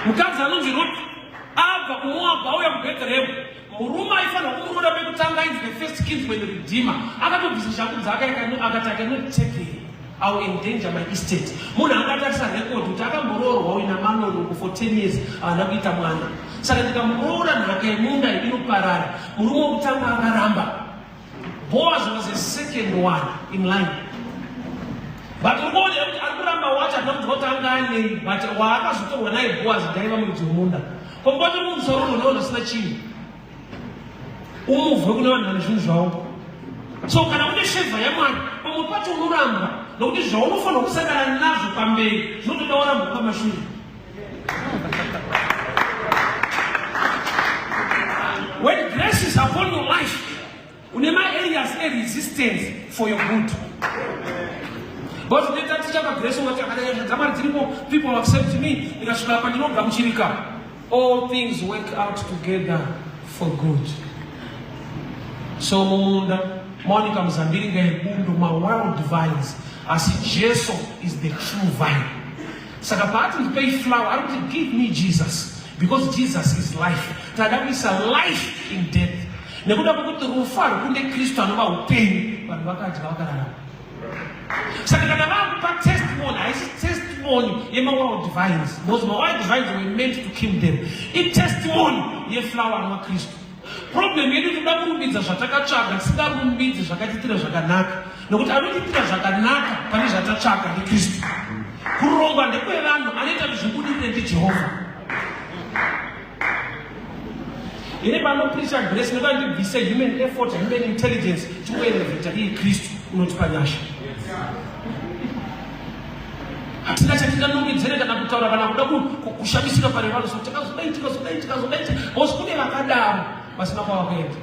[SPEAKER 1] Mukadzi anonzi Ruth abva kuMoabhu auya kuBethlehem, murume aifanirwa kumuroora pekutanga ainzi the first kinsman redeemer akatobvisa shangu dzake akati I cannot take her. I will endanger my estate. Munhu angatarisa record kuti akamboroorwa uyu naMalon uku for 10 years haana kuita mwana. Saka ndikamuroora nhaka yemunda inoparara. Murume wekutanga akaramba. Boaz was the second one in line. But uri kuona kuti ari kuramba wacho hatina kunzwa kuti anga anei but waakazotorwa naye Boaz ndaiva muridzi wemunda. Pamwe pacho uri musoro unoona usina chinhu. Umuvhe kune vanhu vane zvinhu zvavo. So kana une fevha yaMwari, pamwe pacho unorambwa nokuti zvaunofanira kusangana nazvo pamberi zvinotoda warambwa pamashure. When grace is upon your life, une maareas eresistance for your good. But ndetaticha pagrace ungati akadai dzamwari dziripo, people accept me, ndikasvika apa ndinogamuchirika. All things work out together for good. So mumunda mawanika muzambiringa yebundo mawild vines, asi Jesu is the true vine. Saka paati ndipei flower, ari kuti give me Jesus because Jesus is life. Tada kuisa life in death. Nekuda kwekuti rufu harukunde Kristu anova upenyu, vanhu vakadya vakararama. Saka kana vakupa testimony, haisi testimony yemawild vines because mawild vines were meant to kill them. Itestimony yeflower anova Kristu. Problem yedu tinoda kurumbidza zvatakatsvaga tisingarumbidzi zvakatiitira zvakanaka, nokuti anotiitira zvakanaka pane zvatatsvaga ndiKristu. Kurongwa ndekwevanhu, anoita kuti zvibudirire ndiJehovha. Ini panopreacha grace ndoda ndibvise human effort, human intelligence, tingoelevata iye Kristu unotipa nyasha. Hatina chatinganongedzere kana kutaura kana kuda kushamisika pane vanhu, so takazodai tikazodai tikazodai, because kune vakadaro vasina kwavakaenda.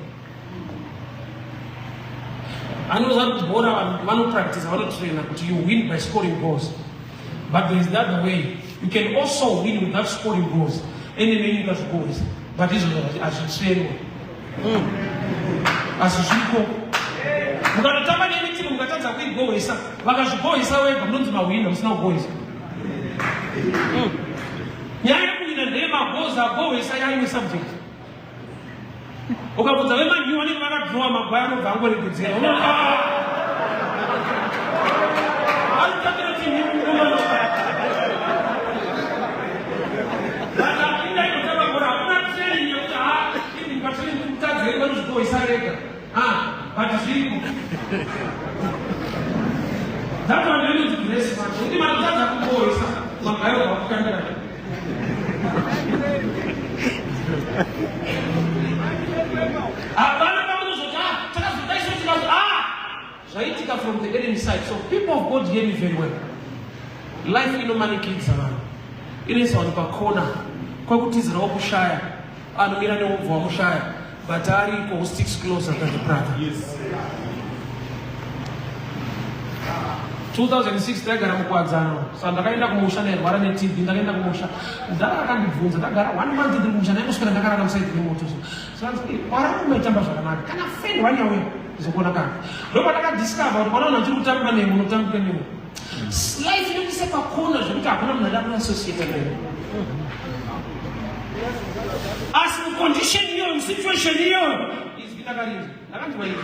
[SPEAKER 1] Anoziva kuti bhora vanhu vanopractice, vanotraina kuti you win by scoring goals. But there is the other way. You can also win without scoring goals. Enemy yenyu ikazvigohwesa. But izvozvo hazvitrainwa. Asi zviriko. Mukatotamba nemi timu mukatadza kuigohwesa, vakazvigohwesa wega munonzi mahwina musina kugohwesa. Nyaya yekuhwina ndeye magoals agohwesa yaimwe subject. Ukabvunza vemanyu vanenge vakadrowa magwai anobva angoregedzera. Anotambira timu yemukomana. But apinda inotamba bhora hakuna training yekuti ha even patraining kutadza here vanozvigohwesa rega. Ah, but zviriko. That one inonzi grace manje. Kuti matotadza kugohwesa magwai obva kukandira. Hapana pamunozoti ah, takazodai so tikazo ah, zvaitika from the enemy side. So people of God hear me very well. Life inomanikidza vanhu, inoisa vanhu pakona kwekutizirawo kushaya, anomira neubva wamushaya, but ariko who sticks closer than the brother. Yes. 2006 taigara mukuwadzano, saka ndakaenda kumusha, ndairwara neTB, ndakaenda kumusha, mudhara akandibvunza, ndagara 1 month ndiri kumusha, ndaingoswera ndakarara musaidi remoto so so warara umaitamba zvakanaka, kana friend one yauya zokuona kana ndopandakadiscover kuti pana vanhu vachiri kutamba newe, unotambika newe life inokuisa pakona zvekuti hakuna munhu ada kuassociata newe, asi mucondition iyoyo, musituation iyoyo, izwi ndakarinzwa, ndakanzwa izwi.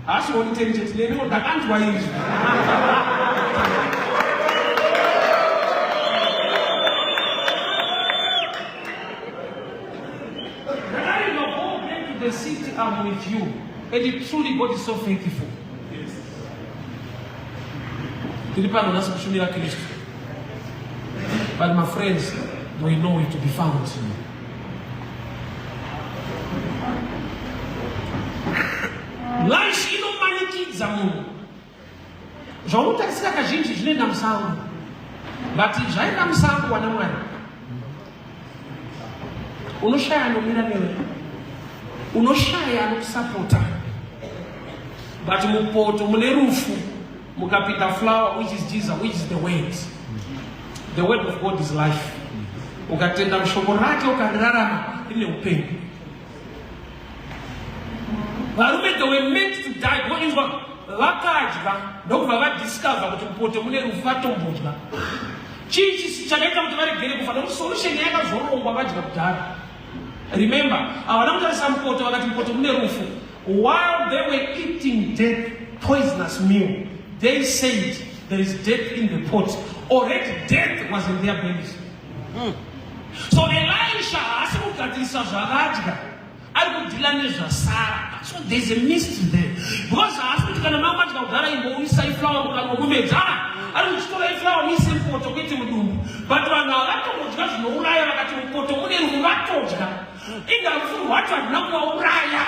[SPEAKER 1] Haasi Holy Ten chete, neniwo ndakanzwa izvi. Ndakarinzwa, go back to the city, I'm with you. And truly God is so faithful. Tiri pano nhasi kushumira Kristu. But my friends, we know it to be found. Life inomanikidza munhu. Zvaunotarisira kazhinji zvinoenda musango. But zvaenda musango wana Mwari. Unoshaya anomira newe. Unoshaya anokusapota. But mupoto mune rufu mukapinda flower which is Jesus which is the word. The word of God is life. Ukatenda mushoko rake ukarirarama rine upenyu. Varume they were meant to die. Voinzwa vakadya ndokubva vadiscover kuti mupoto mune rufu vatombodya. Chii chakaita kuti varegere kufa? Nokuti solution yakazorongwa vadya kudhara. Remember, havana kutarisa mupoto vakati mupoto mune rufu. While they were eating death, poisonous meal, they said there is death in the pot. Already death was in their bellies. So Elisha haasi kugadzirisa zvavadya, ari kudhila nezvasara. So there's a mystery there. Because haasi kuti kana mamadya kudhara imbouyisai flour mukanwa mumedza. Ah, ari kuchitorai flour muise mupoto kuite mudumbu. But vanhu havatombodya zvinouraya vakati mupoto mune rufu vatodya. Inga rufu rwacho haruna kuvauraya.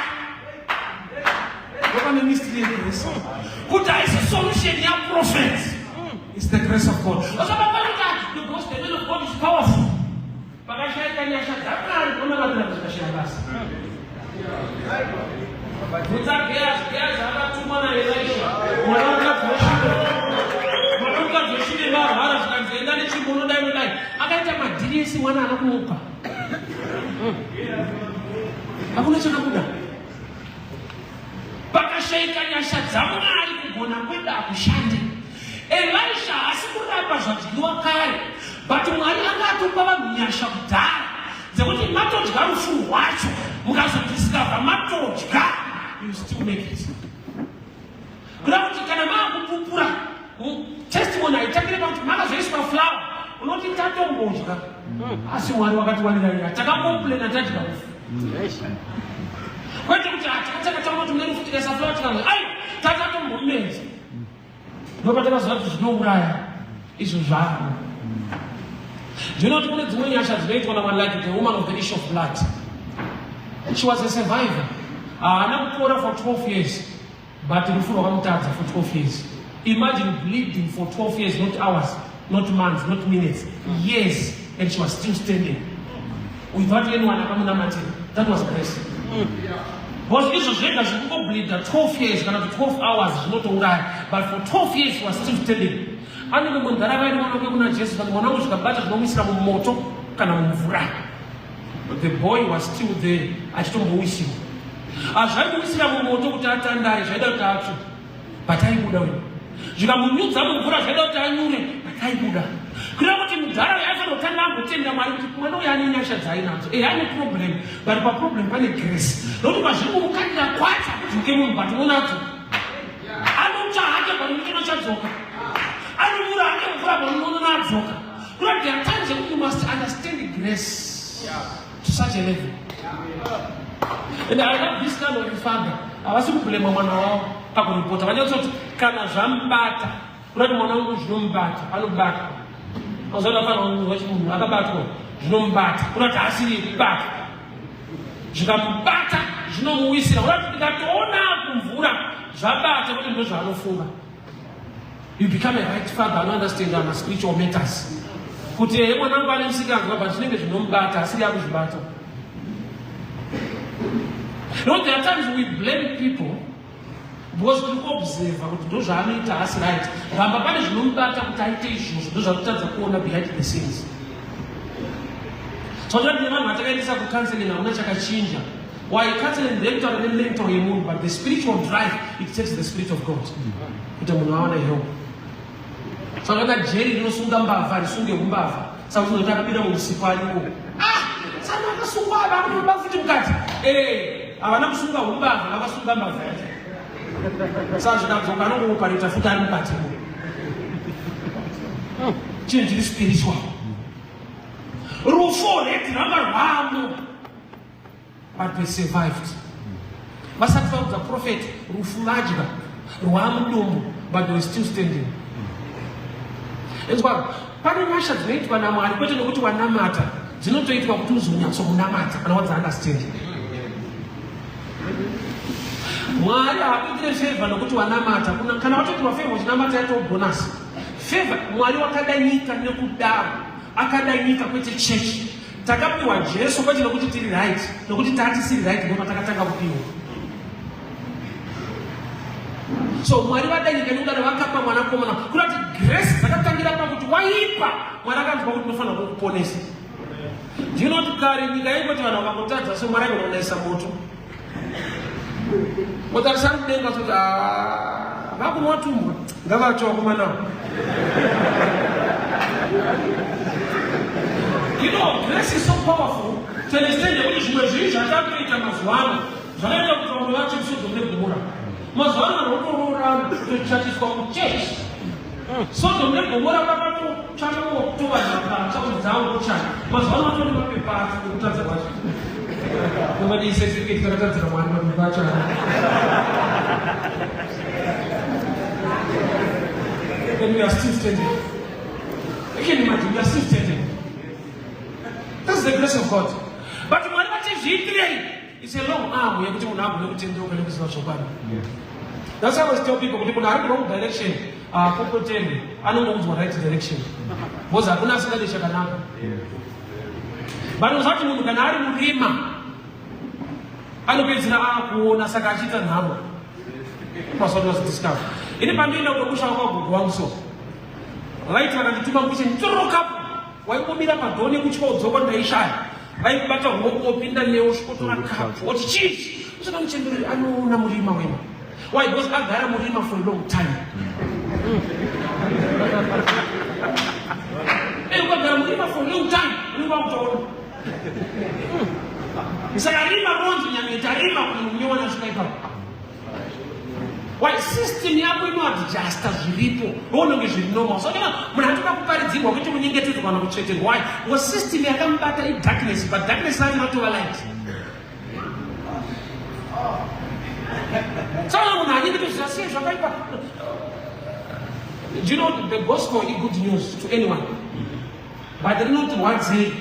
[SPEAKER 1] Ndopane mystery yegrace. Kuti haisi solution yaprofet. It's the grace of God. Because the man of God is powerful. Pakashaika nyasha dzaMwari unonamatira kuzvikashaya basa. Bvunza Gehazi, Gehazi akatumwa naElisha. Mwana mukadzi weshunemi. Mwana mukadzi weshunemi arwara zvikanzi enda nechimbo unodai unodai. Akaita madhiri ese mwana haana kumuka. Hakuna chakabuda. Pakashaika nyasha dzaMwari kugona kwedu hakushande. Elisha haasi kurapa zvadyiwa kare, but Mwari anga atopa vanhu nyasha kudhara dzekuti matodya rufu rwacho mukazodiscover matodya you still make it. Kuda kuti kana maakupupura testimony haitangire pakuti makazoiswa flower unoti tatombodya asi Mwari wakatiwanira nyasha takakomplaina tadya rufu. Kwete kuti takatanga taona kuti mune rufu tikaisa flower tikanzi aiwa takatombomedza. Ndopatakaziva kuti zvinouraya izvo zvako. Do you know kuti kune dzimwe nyasha dzinoitwa naMwari like the woman of the issue of blood. She was a survivor. Haana kupora for 12 years but rufu rwakamutadza for 12 years. Imagine bleeding for 12 years, not hours, not months, not minutes, years, and she was still standing without anyone akamunamatira. That was grace. Because izvo zvega zvekungobleeda 12 years kana kuti 12 hours zvinotouraya, but for 12 years she was still standing. Anenge munharaunda ine mwana wake kuna Jesu, kana mwana wangu zvikabata zvinomuisira mumoto kana mumvura. But the boy was still there achitombowisirwa. Hazvaimuwisira mumoto kuti atandare, zvaida kuti atsve. But aibuda uyu. Zvikamunyudza mumvura zvaida kuti anyure, but aibuda. Kureva kuti mudhara uyu aifanira kutanga ambotenda Mwari kuti mwana uyu ane nyasha dzaainadzo. Ehe ane problem, but paproblem pane grace. Nokuti pazviri kumukandira kwacho hakudzoke munhu, but unadzo. Anotsva hake but unotoona chadzoka. Anonyura hake mvura but unoona adzoka. Kureva kuti there are times yekuti you must understand grace to such a level. And I love this kind of father. Havasi kublema mwana wavo pakuripota. Vanyatsoti kana zvamubata, kuda kuti mwana wangu zvinomubata, anobatwa. Mazuva ano afana kunzwa kuti munhu akabatwa zvinomubata, kuda kuti asiri kubata. Zvikamubata zvinomuwisira. Kuda kuti ndikatoona kumvura zvabata kuti ndozvaanofunga. You become a right father ano understand ama spiritual matters. Kuti ehe mwana wangu ane musikanzwa but zvinenge zvinomubata asiri akuzvibata. No, there are times we blame people because tiri kuobserva kuti ndozvaanoita haasi right. Ramba pane zvinomubata kuti aite izvozvo ndozvatotadza kuona behind the scenes. So tine vanhu vatakaendesa kucounseling hakuna chakachinja. Why counseling ndeyekutaura nemental yemunhu but the spiritual drive it takes the spirit of God kuti munhu awane help. Saka kana jeri rinosunga mbavha risunge umbavha saka tinoti akabira munhu sipo ariko. Ah, saka akasungwa ava akutoba futi mukadzi. Eh, havana kusunga umbavha vakasunga mbavha yacho. Saka zvikadzoka anongoopareta futi ari mukati. Chinhu chiri spiritual. Rufu already rwanga rwamo, but they survived. Vasati vaudza prophet, rufu vadya rwamudumbu, but they were still standing. Inzwa, pane nyasha dzinoitwa naMwari kwete nokuti wanamata, dzinotoitwa kuti uzonyatsomunamata kana wadza understand. Mwari haakuitire favor nokuti wanamata. Kana watoitirwa favor uchinamata, yatoo bonus favor. Mwari wakada nyika nekudaro, akada nyika kwete chechi. Takapiwa Jesu kwete nokuti tiri right, nokuti tatisiri right ndo patakatanga kupiwa. So Mwari vada nyika nekudaro, vakapa mwanakomana. Kuda kuti grace dzakatangira pakuti waipa, Mwari akanzwa kuti ndinofanira kukuponesa. Ndinoti kare nyika yaingoti vanhu vakangotadza, so Mwari aigona kunaisa moto, motarisa mudenga kuti vakunwa tumbwa, ngavatsva vakomanawo. You know, grace is so powerful to understand yekuti zvimwe zvinhu zvatatoita mazuva ano zvakaita kuti vamwe vacho kuSodom neGomora. Mazuva ano vanhu votoroorana, kutochatiswa kuchechi. Sodom neGomora vakatotsvaka moto, vanhu vakatsva kuti dzangochaya. Mazuva ano vatori mapepa acho ekutadza kwacho. Nobody certificate, takatadzira Mwari, mapepa acho. And we are still standing. You can imagine, we are still standing. That's the grace of God. But Mwari vachizviitirei? It's a long arm yekuti munhu agone kutendeuka nekuziva zvokwadi. That's why I always tell people kuti munhu ari wrong direction haapopoteri, anongoudzwa right direction, because hakuna asingade chakanaka. But uzati munhu kana ari murima anopedzera aakuona, saka achiita nhamo. That's what was discovered. Ini pandoenda kumusha kwagogo wangu, so vaiti vakandituma kuche nditorokapo, waingomira padoor nekutya udzoka ndaishaya. Vaikubata ruoko, wopinda newo, svikotora kapu, oti chii usina muchemberi anoona murima wema. Why? Because agara murima for a long time. Ukagara murima for a long time, unenge wakutoona. Saka rima ronzi nyanyoita rima kunyowana svika ipapo. Why? System yako inoadjusta zviripo, roononge zviri normal. So kana munhu atoda kuparidzirwa kuti kunyengetedzwa kana kutsveterwa, why? Because system yakamubata idarkness, but darkness racho ratova light. Saka munhu anyengetedzwa sei zvakaipa? Do you know the gospel is good news to anyone, but rinotirwadzei?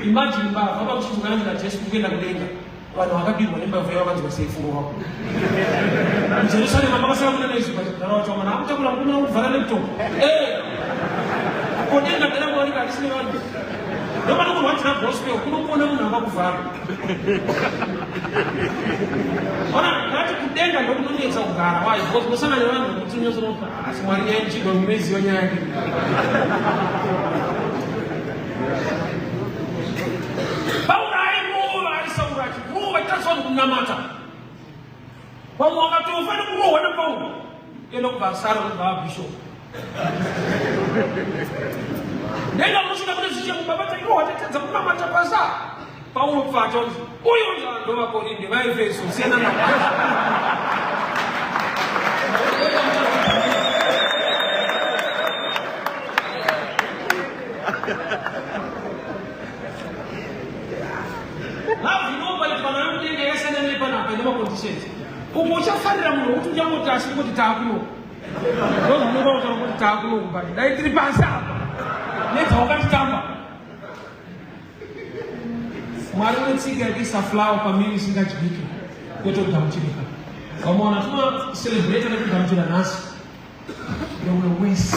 [SPEAKER 1] Imagine mbavha pakuchinzwananira Jesu kuenda kudenga, vanhu vakabirwa nembavha yavo vanzwa sei? Fungo wako muJerusarema makasara kuna neizvi pachidhara wacho mana akutakura mukumira kuvhara laptop kodenga dera kuwanika harisine vanhu. Ndopanokurwadzira gospel, kunopona munhu akakuvhara. Ona ngati kudenga ndokunonetsa kugara. Why? Because unosangana nevanhu vekuti unyatsonopa, asi Mwari nyaya ndichigwa munoiziva nyaya yake. Pauro airova, ari Sauro achirova, achitadzisa vanhu kunamata. Vamwe vakatofa nekurohwa naPauro. Enda kubva asara kubva abishop. Ndenga munosvika kune zvichemo, baba tairohwa, tatadza kunamata pasa. Pauro pfacha unzi uyu unzi ndovaKorinde vaEfeso, siyana navo. Love inopaitwa nayo kudenga yakasiyana nepanapa ine maconditions. Umwe uchafarira munhu wekuti uchangoti asi kuti taakuno ndozvinotaura kuti taakuno, but dai tiri pasi apa nedzawakatitamba. Mwari une tsika yekuisa flower pamiri isingadyike, kwete kugamuchirika. Vamaona tinocelebrata nekugamuchira nhasi, there were ways.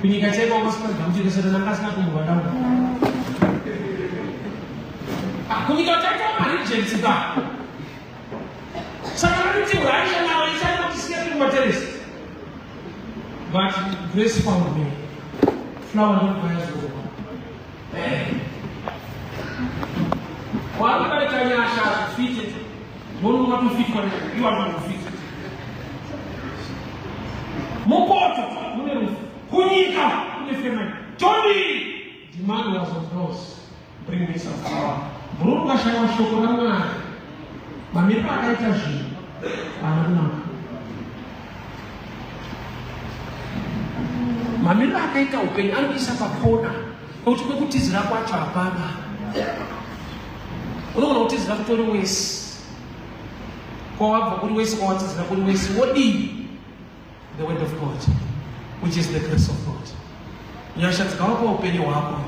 [SPEAKER 1] Kunyika chaiko vamasingagamuchiri, Satani anga asina kumbova ndaura. Kunyika chaiko marejects ka. Saka vanoti Russia navo ichada kutisiya tiri kumateresi, but grace found me. Flower ndokubva yazorwa. Wakubaita nyasha hazvifite, nono watofitwa iwo anongofita. Mupoto mune rufu, kunyika kune famine. Todii? Demand was on cross, bring me some flour. Bhuru ukashayiwa shoko raMwari, mamiriro akaita zvinhu. Haana kunaka. Mamiriro akaita upenyu anokuisa pakona kwekuti kwekutizira kwacho hapana. Unogona kutizira kutori wese kwawabva kuri wese kwawatizira kuri wese wodii? The word of God which is the grace of God. Nyasha dzikava paupenyu hwako,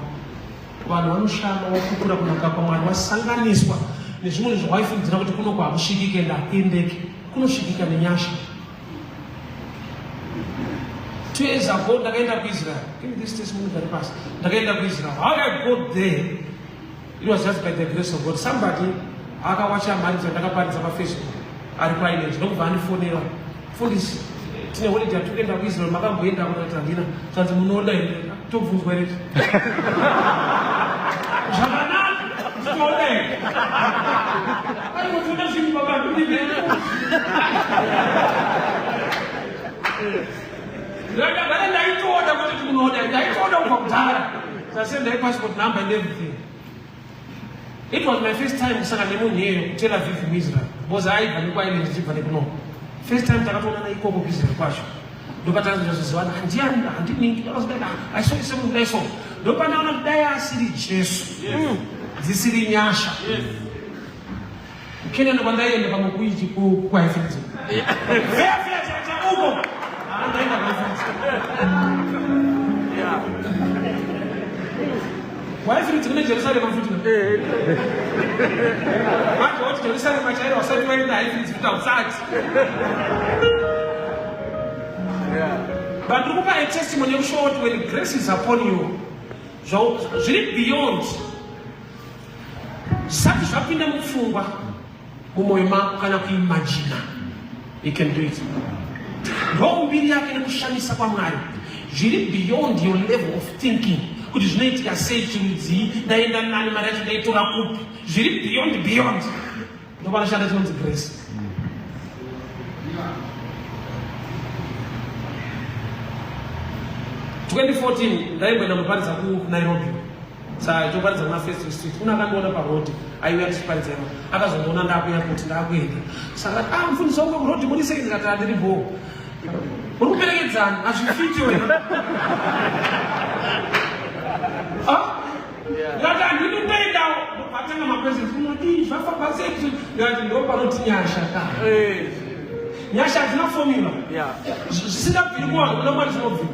[SPEAKER 1] vanhu vanoshama wopupura kunaka kwaMwari, wasanganiswa nezvimwe zvawaifungidzira kuti kuno kwakusvikike ndakuendeke, kunosvikika nenyasha. 2 years ago ndakaenda kuIsrael. Give me this testimony very fast. Ndakaenda kuIsrael. How I got there, it was just by the grace of God. Somebody akawacha mharidzo ndakaparidza paFacebook ari kuIreland, ndokubva andifonera, mufundisi, tine holiday yatiri kuenda kuIsrael, makamboenda? Kunati handina. Zvanzi munoda here? Tobvunzwa here? Zvakanaka, tinoda here? Aiwa, tinoda zvinhu baba. Ndakagara ndaitoda kuti munoda, ndaitoda kubva kudhara. Sasendai passport number and everything. It was my first time kusangana nemunhu iyeyo kuTel Aviv muIsrael, because aibva nekuIreland ndichibva nekuno. First time takatoonana ikoko kuIsrael kwacho. Ndopatakazozivana, handiani handiningi aisoise munhu dai so. Ndopanaona kuti dai asiri Jesu, dzisiri nyasha, kuKenani kwandaienda pamwe kuichi kuHighfields uko ndaenda kuHighfields. KuHighfields kune Jerusarema futi. Manje woti Jerusarema chairo wasati waenda Highfields futi hausati. But ndiri kupa a testimony yekushowa kuti when grace is upon you, zviri beyond zvisati zvapinda mupfungwa mumwoyo mako kana kuimagina, you can do it. Ndombiri yake nekushamisa kwaMwari zviri beyond your level of thinking kuti zvinoitika sei, chirudzii, ndaenda nani, mari yacho ndaitora kupi. Zviri beyond beyond. Ndopanoshanda chinonzi grace. 2014 ndaimboenda muparidza kuNairobi, saka toparidza kuna First Street. Kuna akandiona parodi, aiuya tichiparidza ima, akazondiona ndakuya kuti ndakuenda. Saka ah, mufundisi wangu kurodi, muri sei? Ndikati handiri bho. Uri kuperekedzana, hazvifiti wena. Ah? Ndikati handidi kuendawo. Ndopatanga maquestions, unodii, zvafamba sei? Ndikati ndo panoti nyasha ka. Nyasha hadzina formula. Zvisingabviri kuvanhu, kuna Mwari zvinobvira.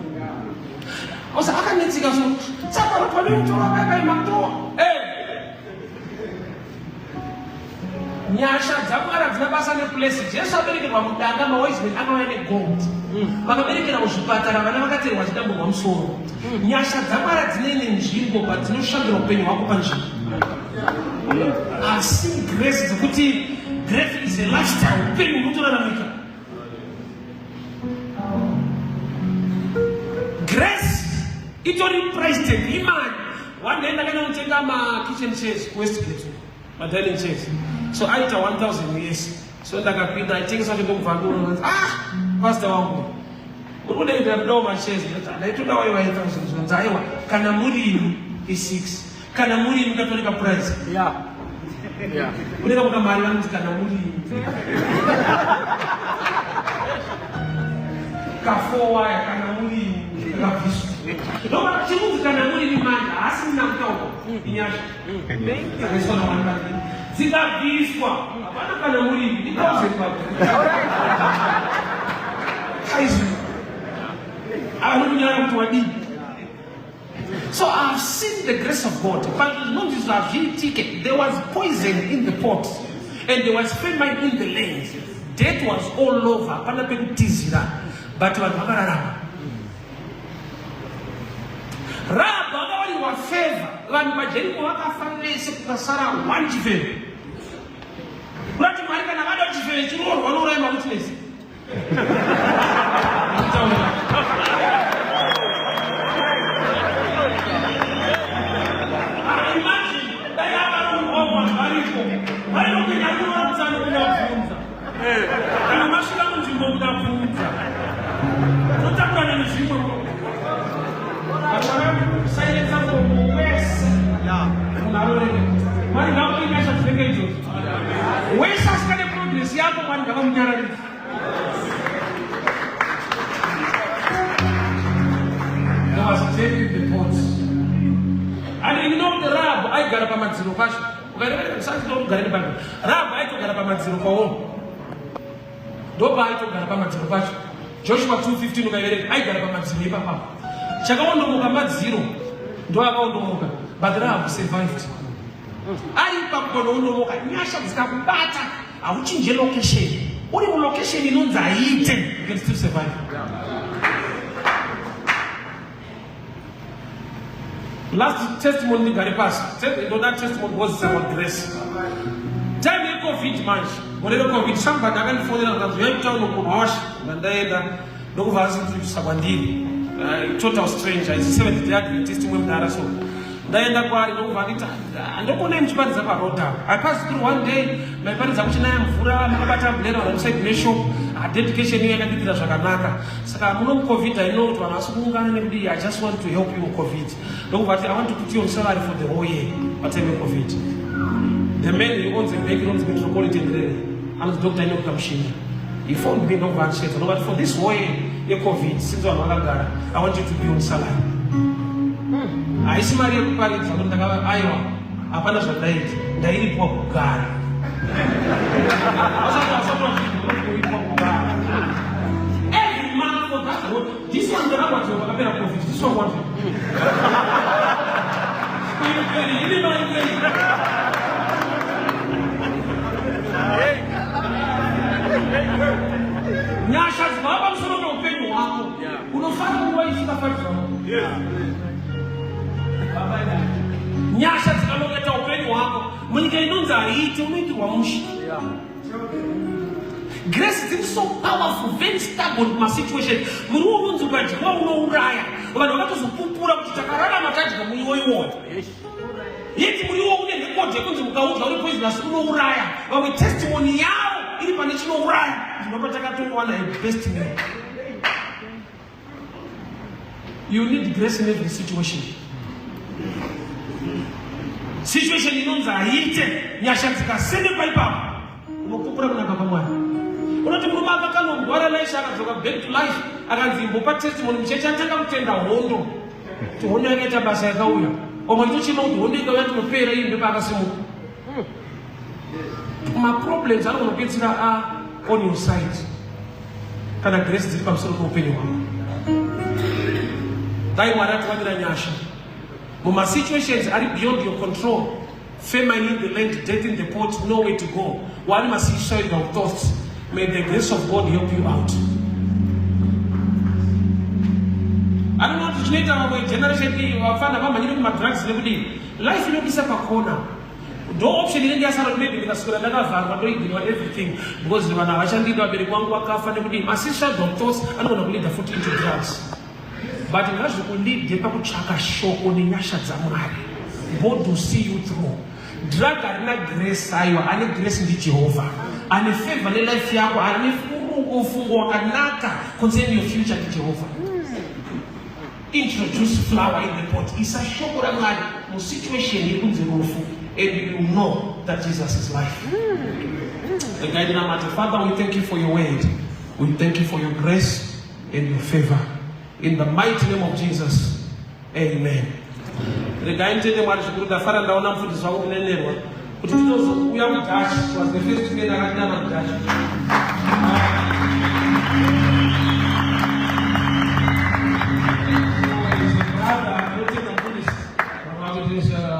[SPEAKER 1] Osa akanetsika so saka pane mutoro akaima kutowa. Nyasha dzaMwari hadzina basa neplace. Jesu aberekerwa mudanga, mawise men akauya negold. Vakaberekera muzvipatara, vana vakaterwa vachidamburwa musoro. Nyasha dzaMwari hadzinei nenzvimbo, but dzinoshandura upenyu hwako panzvimbo. Asi grace dzekuti grace is a lifestyle, upenyu hunotoraramika. Grace itori price tag, imari. One day ndakaenda kutenga makitchen chairs kuWestgate, madining chairs, so aita 1000 US. So ndakapinda, aitengesa wacho ndokubva ndoona, ah, pastor wangu, uri kudaidira kudawo machairs? Ndaitodawo iwa 8000. Zvanzi aiwa, kana murimi i6, kana murimi katorika price. Uneka muka mari vanoti kana murimi kafowaya, kana murimi kabviswa. Ndoba chirunzi kana murimi manje haasi muna kutaura, inyasha dzakaiswa naMwari vaviri dzikabviswa, hapana kana murimi i 1000 aizvi avanokunyara kuti wadii. So I have seen the grace of God. But zvinonzi zvazviitike. There was poison in the pot and there was famine in the land. Death was all over. Hapana pekutizira. But vanhu vakararama. Rahab akawarirwa favor. Vanhu paJeriko vakafa vese kukasara one chifeve. Kurati Mwari kana vada kuti chifeve chiroorwa vanouraya mawitness. Imagine dai akaroorwa vanhu variko vainopinda kunorakutsana kunabvunza. Kana masvika munzvimbo munabvunza, totakurana nezvimwe sailetsa muromo wese munhu anorega. Mwari ngakupe nyasha dzinenge idzodzo. Wese asingade progress yako, Mwari ngava Havangamunyararidzi. There was death in the pot. And you know the Rahab aigara pamadziro pacho. Ukareverera neBhaibheri. Rahab aitogara pamadziro pawo. Ndopaaitogara pamadziro pacho. Joshua 2:15 ukaiverenga, aigara pamadziro ipapapo. Chakaondomoka madziro, ndo akaondomoka, but Rahab survived. Ari pakutonoondomoka, nyasha dzikakubata, hauchinje location. Uri mulocation inonzi haiite, you can still survive. Last testimony, ndigare pasi. Ndoda testimony because it's about grace. Time yeCovid manje, gore reCovid, somebody akandifonera kanzi uyai kutaura kuRosh. Ndandaenda, ndokubva asintrodusa kwandiri total stranger, is Seventh Day Adventist, mwe mudara. So ndaenda kwaari, ndokubva anditi, "Ndokuonai muchiparidza paroad. I passed through one day, maiparidza kuchinaya mvura, makabata umbrella alongside neshop. Dedication iyo yakanditira zvakanaka. Saka muno muCovid, I know kuti vanhu vasi kuungana nekudii. I just want to help you muCovid." Ndokubva ati, "I want to put you on salary for the whole year patime yeCovid." The man, he owns a bank inonzi Metropolitan Rally, anonzi Dr. Enoch Kamushinda. He phoned me, ndokubva andisvedza, ndokati, "For this whole year yeCovid, since vanhu vakagara, I want you to be on salary." Haisi mari yekuparidza kuti ndakava, aiwa, hapana zvandaita, ndairipwa kugara. Kuripwa kugara every month for that whole, this one ndakagwadzirwa pakapera COVID. This one one kweli ili mari kweli. Nyasha dzikava pamusoro peupenyu hwako, unofanira nguva isingafaridzwa. Nyasha dzikaloketa upenyu hwako munyika inonzi haiiti, unoitirwa mushe. Grace dziri so powerful, very stubborn kumasituation. Muriwo unonzi ukadyiwa unouraya, vanhu vakatozopupura kuti takararama tadya muriwo iwoyo. Yeti muriwo une record yekunzi mukaudya uri poisonous, unouraya. Vamwe testimony yavo iri pane chinouraya, ndinopa takatowana best meal. You need grace in every situation. Situation inonzi haiite, nyasha dzikasenekwa ipapo, unopupura kunaka kwaMwari. Unoti murume akakanongwara, Elisha akadzoka back to life, akanzi imbopa testimony muchechi. Atanga kutenda hondo, kuti hondo yakaita basa yakauya. Omwe tochema kuti hondo ikauya tinopera, iyi ndopaakasimuka. Maproblems anogona kupedzisira a on your side kana grace dziri pamusoro peupenyu hwako. Dai Mwari atiwanira nyasha mumasituations ari beyond your control. Famine in the land, death in the pot, nowhere to go, wari masuicidal thoughts, may the grace of God help you out. I don't know kuti chinoita vamwe generation iyi vafana vamhanyire kumadrugs nekudii. Life inokisa pakona, ndo option inenge yasara, kuti maybe ndikaswera ndakavharwa, ndoignore everything because vanhu havachandida, vabereki vangu vakafa nekudii. Masuicidal thoughts anogona kuleada futi into drugs, but ngazvikuleade pakutsvaka shoko nenyasha dzaMwari. God will see you through. Drug harina grace, aiwa. Ane grace ndiJehovha, ane favor nelife yako, ane ufungo wakanaka concerning your future ndiJehovha. Introduce flour in the pot, isa shoko raMwari musituation yekunzi rufu, and you know that Jesus is life. Regai ndinamate. Father, we thank you for your word. We thank you for your grace and your favor. In the mighty name of Jesus, amen. Regai nditende Mwari zvikuru. Ndafara ndaona mufundisi wangu kunenerwa kuti tinozouya muDutch. Was the first man akatidana muDutch.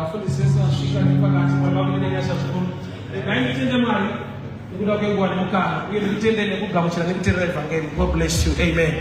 [SPEAKER 1] Afundisi vese vasvika nepakati, Mwari vakuine nyasha zvikuru. Regai nditende Mwari nekuda kwenguva nemukana, uye ndikutende nekugamuchira nekuteerera evhangeri. God bless you. Amen.